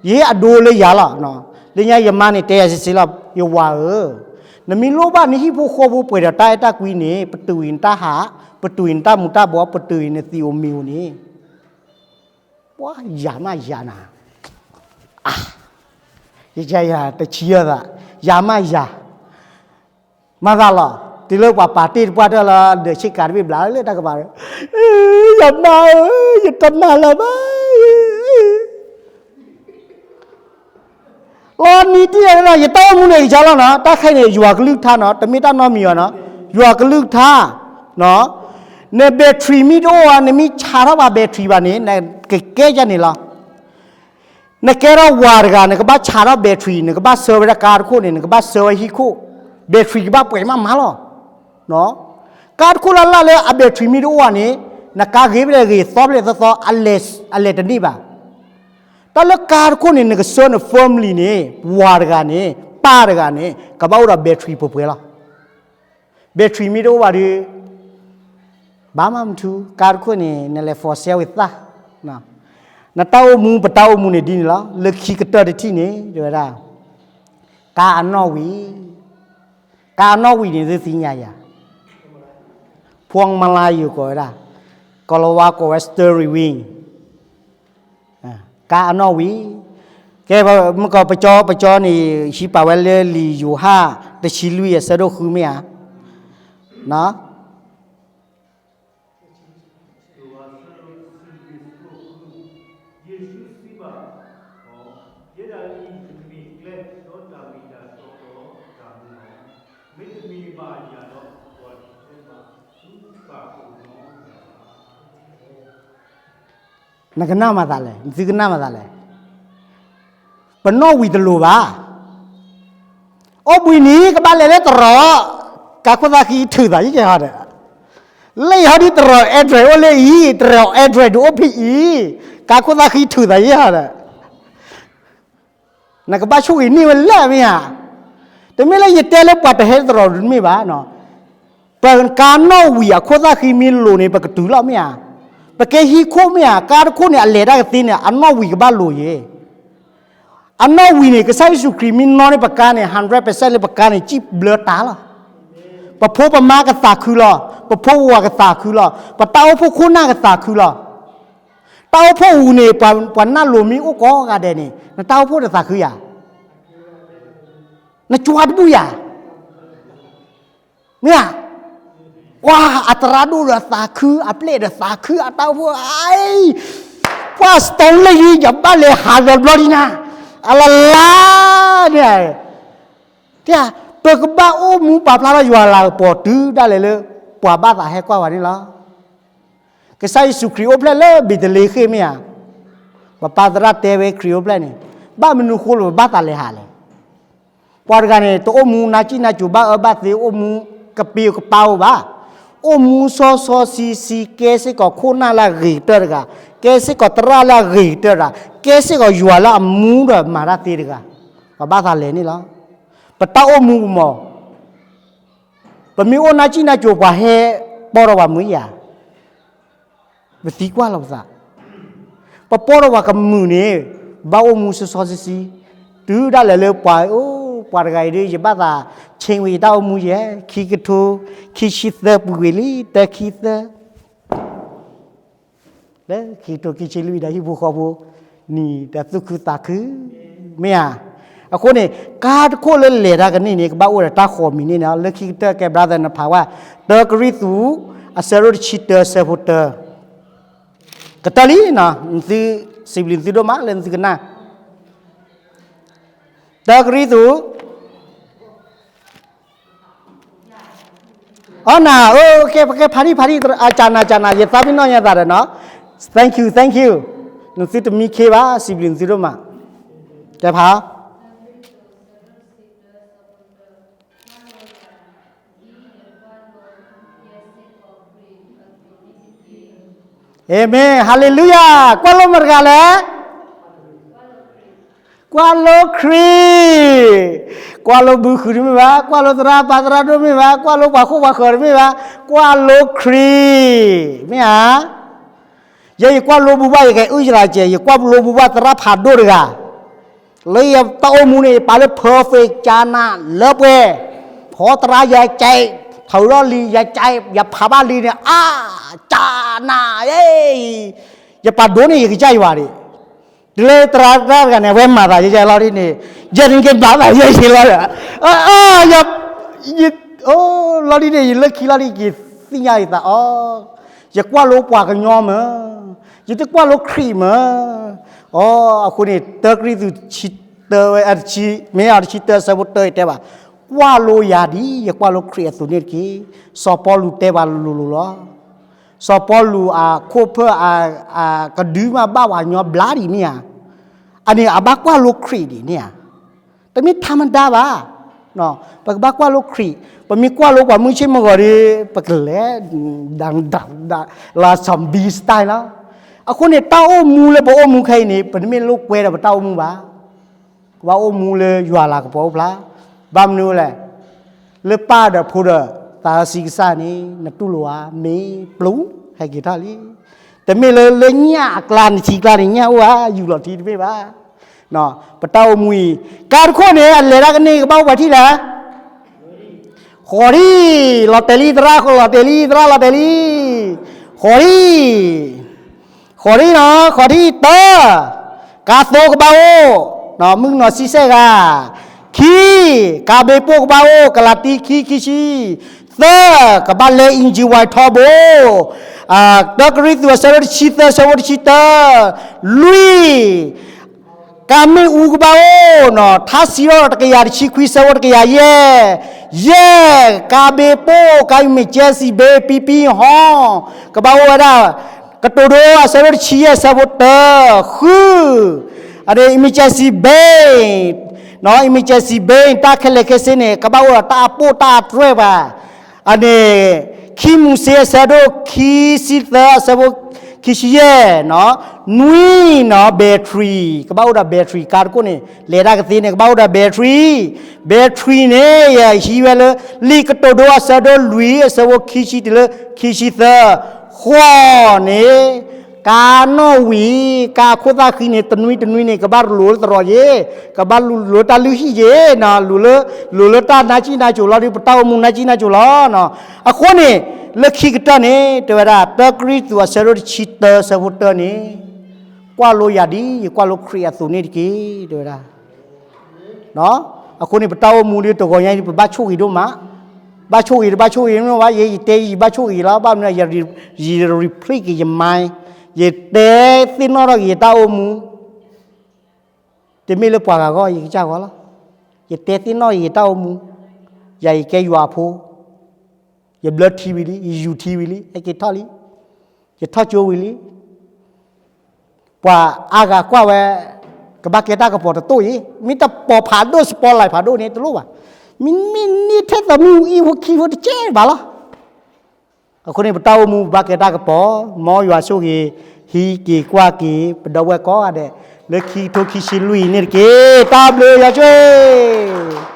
ယအဒိလၢယၤလီၤ. လၢညါယမါန့ၣ်တဲယၤစ့ၢ်လီၤ, ယဝၤဧၢ, နမ့ၢ်လိၣ်ဘၣ်နဟံၣ်ဖိဃီဖိပှဲၤဒီးတၢ်အဲၣ်တၢ်ကွံန့ၣ် ပတုာ်အံၤနတၢ်ဟး, ပတုာ်အံၤနတၢ်မူၤတၢ်ဘှီး, ပတုာ်အံၤနသံးအိၣ်မံၤအိၣ်န့ၣ် ပှၤယၤမးယၤနၤ, ယယၤတဆံယသး, ယၤမးယၤ, မၤသးလီၤ, တုၤလၢပှၤပာ်တ့ၢ်တပှၢ်တၢၢ်လီၤ ဒီးဆ့ကၤတဘ့ၣ်ဘျးလၢတၢ်ကပၤ, ယမါဧၢ, ယတနာ်လၢၤဘၣ်. လီၤနံၤတံၢ်န့ၣ် ယတၢ်အိၣ်မူန့ၣ်ကဆါလီၤနီၤ, တၢ်ခဲအံၤန့ၣ် ယွၤကလုၢ်ကထါနီၤ, တမ့ၢ်တၢ်နီတမံၤဘၣ်နီၤ, ယွၤကလုၢ်ကထါ, န battery မ့ၢ်တအိၣ်ဧါ, နမ့ၢ်ဆါထီၣ်ဘၣ် battery ဘၣ်န့ၣ် နကကဲယၤန့ၣ်လီၤ. နကဲထီၣ်ဝၤတဂၤ နကဘၣ်ဆါထီၣ် battery, နကဘၣ်ဆှၢဝဲဒၣ်ကါတခိၣ်န့ၣ် နကဘၣ်ဆှၢဝဲဟံၣ်ခိၣ်, battery ကဘၣ်ပှဲၤမးမးလီၤ. ကါတခိၣ်လၢ်လၢ်လၢအ battery မ့ၢ်တအိၣ်ဧါန့ၣ်, နကါဂ့ၤဖဲလဲၣ်ဂ့ၤ သီဖဲလဲၣ်သီသီ, အလဲၤတန့ၢ်ဘၣ်. တၢ်လၢကါတခိၣ်န့ၣ် နကဆှၢန family န့ၣ် ဝၤတဂၤန့ၣ် ပၢ်တဂၤန့ၣ် ကဘၣ်အိၣ်ဒီး battery ပှဲၤပှဲၤလီၤ. battery မ့ၢ်တအိၣ်ဘၣ်ဒီး ဘၣ်မးမထူ, ကါတခိၣ်န့ၣ် နလဲၤ for sale ဝံၤသၣ်, နတၢ်အိၣ်မူ ပတၢ်အိၣ်မူန့ၣ်ဒ်န့ၣ်လီၤ. လၢခံကတၢၢ်တထံၣ်န့ၣ် တဲဝဲဒၣ် ကါအနီၣ်ဝံၤ, ကါအနီၣ်ဝံၤန့ၣ် သုသ့ၣ်ညါယၤ, ဖှီၣ်မလါယိၤကိးဝဲဒၣ်, ကီၤလၤဝါကိးဝဲ steering wheel, ကါအနီၣ်ဝံၤ, ကဲ မုၢ်ကီၢ်ပကၠီ ပကၠီန့ၣ် ဟံးပာ်ဝဲလၢလံာ်ယိၤဟၣ် တဆံလွံၢ်အဆၢဒိၣ်ဃုမ့ၢ်ဧါ. နကနၣ်မၤသးလဲၣ်, နသုကနၣ်မၤသးလဲၣ်. ပနီၣ်ဝံၤတလိၤဘၣ်. အိၣ်ဘှံးနံၤ ကဘၣ်လဲၤလၢတရီး, ကါခိၣ်သၣ်ဃံထုးသးယဲၢ်ဟီဒီး, လၢဟီဒ်တရီး address အိၣ်လၢအံၤ, တရီး address ဒုးအိၣ်ဖဲအံၤ, ကါခိၣ်သၣ်ဃံထုးသးယဲၢ်ဟီဒီး နကဘၣ်ဆိၣ်ဂ့ၤန့ၢ်ဝဲလၢမ့ၢ်ဧါ. တမ့ၢ်လၢယတဲလၢပှၤတဟဲတရီးတမ့ၢ်ဘၣ်. ပကါနီၣ်ဝံၤအခိၣ်သၣ်ဃံမ့ၢ်လိၤန့ၣ် ပကတုၤလီၤမ့ၢ်ဧါ. ပကဲဟံၣ်ခိၣ်မ့ၢ်ဧါ, ကါတခိၣ်န့ၣ် အလဲၤတၢ်ကသ့န့ၣ် အနီၣ်ဝံၤကဘၣ်လိၤယဲၢ်. အနီၣ်ဝံၤန့ၣ် ကစၢ်ယ့ၣ်ၡူးခရံာ်မ့ၢ်နီၣ်န့ၢ်ပကါန့ၣ် hundred percent လၢပကါန့ၣ် စံၣ်ဘျၢတၢ်လီၤ. ပဖိပမါကသးခုလီၤ, ပဖိပဝၤကသးခုလီၤ, ပတၢ်အိၣ်ဖှိၣ်ခိၣ်နၢ်ကသးခုလီၤ. တၢ်အိၣ်ဖှိၣ်အူန့ၣ် ပှၤနၢ်လိၤမ့ၢ်အိၣ်ကိးဂၤဒဲးန့ၣ် နတၢ်အိၣ်ဖှိၣ်တသးခုယၤ, နကွၢ်တဘူၣ်ယၤ, မ့ၢ်ဧါ. ကွၢ်အသရၣ်ဒိၣ်ဒီးသးခု, အပျဲၢ်ဒီးသးခု, အတၢ်အိၣ်ဖှိၣ်, ပှၤ stone လၢယံၤ ယဘၣ်လဲၤဟးလီၤဘျီဒ်နၤ, အလလါန့ၣ်, ပကဘၣ်အိၣ်မူပာ်ဖျါထီၣ်ယွၤလၤကပီၤတုၤဒၣ်လဲာ်လၢ ပှၤဘၣ်သးဟဲကွၢ်ဝဲန့ၣ်လီၤ. ကစၢ်ယ့ၣ်ၡူးခရံာ်အိၣ်ဖျဲၣ်လၢဘ့းသလ့ဃ့ၣ်မ့ၢ်ဧါ. ပပၢ်သရၣ်တဲဝဲခရံာ်အိၣ်ဖျဲၣ်န့ၣ်, ဘၣ်မနုၤဃိလၢပဘၣ်သးလဲၤဟးလဲၣ်. ပှၤတဂၤန့ၣ် တအိၣ်မူနါစံၣ်နါစိၤဘၣ်အၢဘၣ်သီ အိၣ်မူကပ့ကပာ်အိၣ်ဘၣ်. အိၣ်မူစီစီဆှံဆှံ ကဲစ့ၢ်ကီးခိၣ်နၢ်လၢအဂ့ၤကတၢၢ်တဂၤ, ကဲစ့ၢ်ကီးသရၣ်လၢအဂ့ၤကတၢၢ်တဂၤ, ကဲစ့ၢ်ကီးယွၤလၢအမူဒီးမၤတၢ်သ့တဂၤ, ပဘၣ်သးလဲၤန့ၣ်လီၤ. ပတၢ်အိၣ်မူပမီၤ ပမ့ၢ်အိၣ်နါစံၣ်နါစိၤ ပှၤဟဲပီထီၣ်ပှၤမုာ်ဧါ, ပသံကွၢ်လီၤပသး, ပပီထီၣ်ပှၤကမုာ်န့ၣ်, ဘၣ်အိၣ်မူစီစီဆှံဆှံ, တုၤဒၣ်လဲာ်လၢပှၤ, အိ, ပှၤတဂၤအံၤဒီး ယဘၣ်သး ဆ့ဝံၤယတၢ်အိၣ်မူယဲ, ခံကထိခံဆံသၢပူၤကွံာ်လံ တၢခံသၢ လၢခံကထိခံဆံလွံၢ်ဒီးဟံၣ်ဖိဃီဖိ နံၤဒီးသူၣ်ခုသးခု, မ့ၢ်ဧါ. အဃိန့ၣ် ကါတခိၣ်လၢလဲၤတၢ်ကန့ၢ်န့ၣ် ကဘၣ်အိၣ်ဒီးတၢ်ဃီၤမံၤန့ၣ်န့ၣ် လၢခံကတၢၢ်ကဲ brother နဖးဝဲ, တၢကရံၣ်သူး အဆၢဒိၣ်တဆံတၢ ဆၢဖိတၢ, ကတၢၢ်လံနီၤ, နသုစံးဘျုးသုဒိၣ်မးလၢနသုကနၣ်, တၢကရံၣ်သူး အီနၤ, ပကဲဖးဒံၣ်ဖးဒံၣ်, အကနၤကနၤ ယသးပ့ၤနီၣ်ညါသးဒီးနီၤ, thank you, thank you, နသုတမံခ့ဘၣ်, စံးဘျုးနသုဒိၣ်မး, ကဲဖး အၤမ့ၣ်, ဟါလ့လူယၤ, ကွၢ်လိမတၤတဂၤလဲၣ်, ကွၢ်လိခရံာ်, ကွၢ်လိဘုဃုာ်တမ့ၢ်ဘၣ်, ကွၢ်လိသရၣ်ပၢ်သရၣ်ဒိၣ်တမ့ၢ်ဘၣ်, ကွၢ်လိပှၤခိၣ်ပှၤဃၢၤတမ့ၢ်ဘၣ်, ကွၢ်လိခရံာ်, မ့ၢ်ဧါ. ယဲယကွၢ်လိဘုဘၣ် ယကအုၣ်ယသးစဲး, ယကွၢ်လိဘုဘၣ်သရၣ်ဖးဒိၣ်တဂၤ လၢယတၢ်အိၣ်မူန့ၣ် ယပာ်လၢ perfect ကနၤလၢပှဲၤ, ဖီသရၣ်ယကဲ, ထုးထီၣ်လံယကဲ, ယဖးဘၣ်လံန့ၣ် အါ, ကနၤ, ယပာ်ဒိၣ်န့ၢ်ယကစၢ်ယွၤဒံး, တုၤလၢသရၣ်တဂၤန့ၣ် အဝဲမၤသးယဲယဲလီၤဒ်န့ၣ်, ယဲန့ၣ်ကမၤသးယဲယဲလီၤ, လီၤဒ်န့ၣ် ယလၢခံလီၤဒ် ယသ့ၣ်ညါယသးအီၤ, ယကွၢ်လိပှၤကညီမး, ယတကွၢ်လိခရံာ်မး, အီၤ, အဃိန့ၣ် တၢကရံၣ်သူး တဆံတၢဝဲ, မ့ၢ်အီၤတဆံတၢ ဆၢဖိတၢ ယတဲဘၣ်, ကွၢ်လိယၤဒ်ယကွၢ်လိခရံာ်အသိးန့ၣ်တက့ၢ်. စီၤပီလူးတဲပှၤလိၤလိၤလီၤ. စီၤပီလူးအခိၣ်ဖၢၣ် ကဒုမးဘၣ်ပှၤကညီဘျါဒံးမ့ၢ်ဧါ, အန့ၣ်အဘၣ်ကွၢ်လိခရံာ်ဒံးန့ၣ်ဧါ, တမ့ၢ်ထါမဒါဘၣ်. ပကဘၣ်ကွၢ်လိခရံာ်, ပမ့ၢ်ကွၢ်လိပှၤမုၢ်ဆ့ၣ်မုၢ်ဂီၤဒီး ပကလဲၤ ဒၣ်ဒၣ်ဒၣ် လၢ zombie style လီၤ. အဃိန့ၣ် တၢ်အိၣ်မူလၢပအိၣ်မူခဲအံၤန့ၣ် ပတမ့ၢ်လိာ်ကွဲဒီးပတၢ်အိၣ်မူဘၣ်. ကဘၣ်အိၣ်မူလၢယွၤလၤကပီၤအိၣ်ဖျါ, ဘၣ်မနုၤလဲၣ်, လၢပၢ်ဒီးဖိဒီးသးစီဆှံကစၢ်န့ၣ် နတူၢ်လိာ်ဧါ, မ့ၢ်ပျူၤ ဟဲက့ၤထီၣ်လံ. တမ့ၢ်လၢ လၢညၣ်အကျါန့ၣ် ထံကျါန့ၣ် ညၣ်အိၣ်ဧါ, ယူၤလီၤထံတမ့ၢ်ဘၣ်. ပတၢ်အိၣ်မူအံၤ ကါတခိၣ်န့ၣ် အလဲၤတၢ်ကန့ၢ် ကဘၣ်အိၣ်ပှဲၤထံၣ်လဲၣ်. ဃီၤထံၣ်, လီၤတဲာ်လံသရၣ်, လီၤတဲာ်လံသရၣ်, လီၤတဲာ်လံ, ဃီၤထံၣ်, ဃီၤထံၣ်နီၤ, ဃီၤထံၣ်တၢ, ကါသိကဘၣ်အိၣ်, မုၣ်ကနီၤဆံဆဲၣ်ဂၤ, ခံ, ကါဘ့ၣ်ပိၢ်ကဘၣ်အိၣ်, ကလၤတံ ခံ ခံဆံ, သၢ, ကဘၣ်လဲ အ့ၣ်ကၠံဝဲထီဘိ, တၢကရံၣ်သူး အဆၢဒိၣ်တဆံသၢ ဆၢဖိတဆံတၢ, လွံၢ်, ကါမ့ၣ်အူကဘၣ်အိၣ်နီၤ, ထါစံးထီၣ်တကယၤတဆံခွံ ဆၢဖိတကယၤယဲၢ်, ယဲၢ်, ကါဘ့ၣ်ပိၢ် ကါ emergency ဘ့ၣ် ပံပံဟီ, ကဘၣ်အိၣ်ဝဲဒၣ်, ကတိၤဒိ အဆၢဒိၣ်တဆံယဲၢ် ဆၢဖိတၢ, ဃု, အန့ၣ် emergency ဘ့ၣ်, emergency ဘ့ၣ် တၢ်ခဲလၢာ်ခဲဆ့န့ၣ် ကဘၣ်အိၣ်ဒီးတၢ်အပိၢ်တၢ်အတြဲၤဘၣ်. အန့ၣ် ခံမိၤၡ့ အဆၢဒိၣ်ခံဆံသၢ အဆၢဖိခံဆံယဲၢ်, နွံနီၤ battery ကဘၣ်အိၣ်ဒီး battery ကါတခိၣ်န့ၣ် လဲၤတၢ်ကသ့န့ၣ် ကဘၣ်အိၣ်ဒီး battery, battery န့ၣ် ယဟံးဝဲလၢ လံာ်ကတိၤဒိ အဆၢဒိၣ်လွံၢ် အဆၢဖိခံဆံတုၤလၢခံဆံသၢ, ဃိးန့ၣ် ကါနီၣ်ဝံၤ ကါခိၣ်သၣ်ဃံန့ၣ် တနွံတနွံန့ၣ် ကဘၣ်လိၤလၢသရိာ်ယ့ၣ်, ကဘၣ်လိၤလၢတၢ်လုၢ်ဟံၣ်ယ့ၣ်, လိၤလၢ လိၤလၢတၢ်နါစံၣ်နါစိၤလီၤဒီး ပတၢ်အိၣ်မူနါစံၣ်နါစိၤလီၤ. အဃိန့ၣ် လၢခံကတၢၢ်န့ၣ် တဲဝဲဒၣ် တၢကရံၣ်သူး အဆၢဒိၣ်တဆံတၢ ဆၢဖိတၢန့ၣ်, ကွၢ်လိယၤဒ်ယကွၢ်လိခရံာ်အသိးန့ၣ်တက့ၢ် တဲဝဲဒၣ်. အဃိန့ၣ် ပတၢ်အိၣ်မူဒ်တဂီၤညါအံၤ ပဘၣ်ဆိၣ်ဂ့ၤဒိၣ်မး, ဘၣ်ဆိၣ်ဂ့ၤ တဘၣ်ဆိၣ်ဂ့ၤမ့ၢ်ဘၣ်, ယဲယတဲယဘၣ်ဆိၣ်ဂ့ၤလီၤ, ဘၣ်မနုၤ ယ replete က့ၤယ mind, ယတဲသ့ၣ်နီၣ်ထီၣ်က့ၤယတၢ်အိၣ်မူ, တမ့ၢ်လၢပှၤဂၤဂီၢ် ယကစၢ်ဂီၢ်လီၤ. ယတဲသ့ၣ်နီၣ်က့ၤယတၢ်အိၣ်မူ, ယၤယကဲယွၤအဖိ, ယဘျၢထံဝံၤလံ, ယယူၤထံဝံၤလံ, ဟဲက့ၤထီၣ်လံ. ယထီၣ်ကၠိဝံၤလံ. ပှၤအါဂၤကွၢ်ဝဲ ကဘၣ်ကဲတၢ်ကပီၤတတိၢ်အံၤ, မ့ၢ်တပီၤဖးဒိၣ် စပီလဲၣ်ဖးဒိၣ်န့ၣ်တလိၣ်ဘၣ်. မ့မ့ၢ်န့ၢ်ထဲသိးမုၢ်အံၤဖိခံဖိတကဲဘၣ်လီၤ. အဃိန့ၣ် ပတၢ်အိၣ်မူဘၣ်ကဲတၢ်ကပီၤ, မ်ယွၤဆိၣ်ဂ့ၤ ဟံးက့ၤကွၢ်က့ၤ ပဒီပုၢ်ဝဲၢ်ကိးဂၤဒဲး လၢခံကထိခံဆံလွံၢ်အံၤန့ၣ်တက့ၢ်. တၢ်ဘျုးယွၤဆိၣ်ဂ့ၤ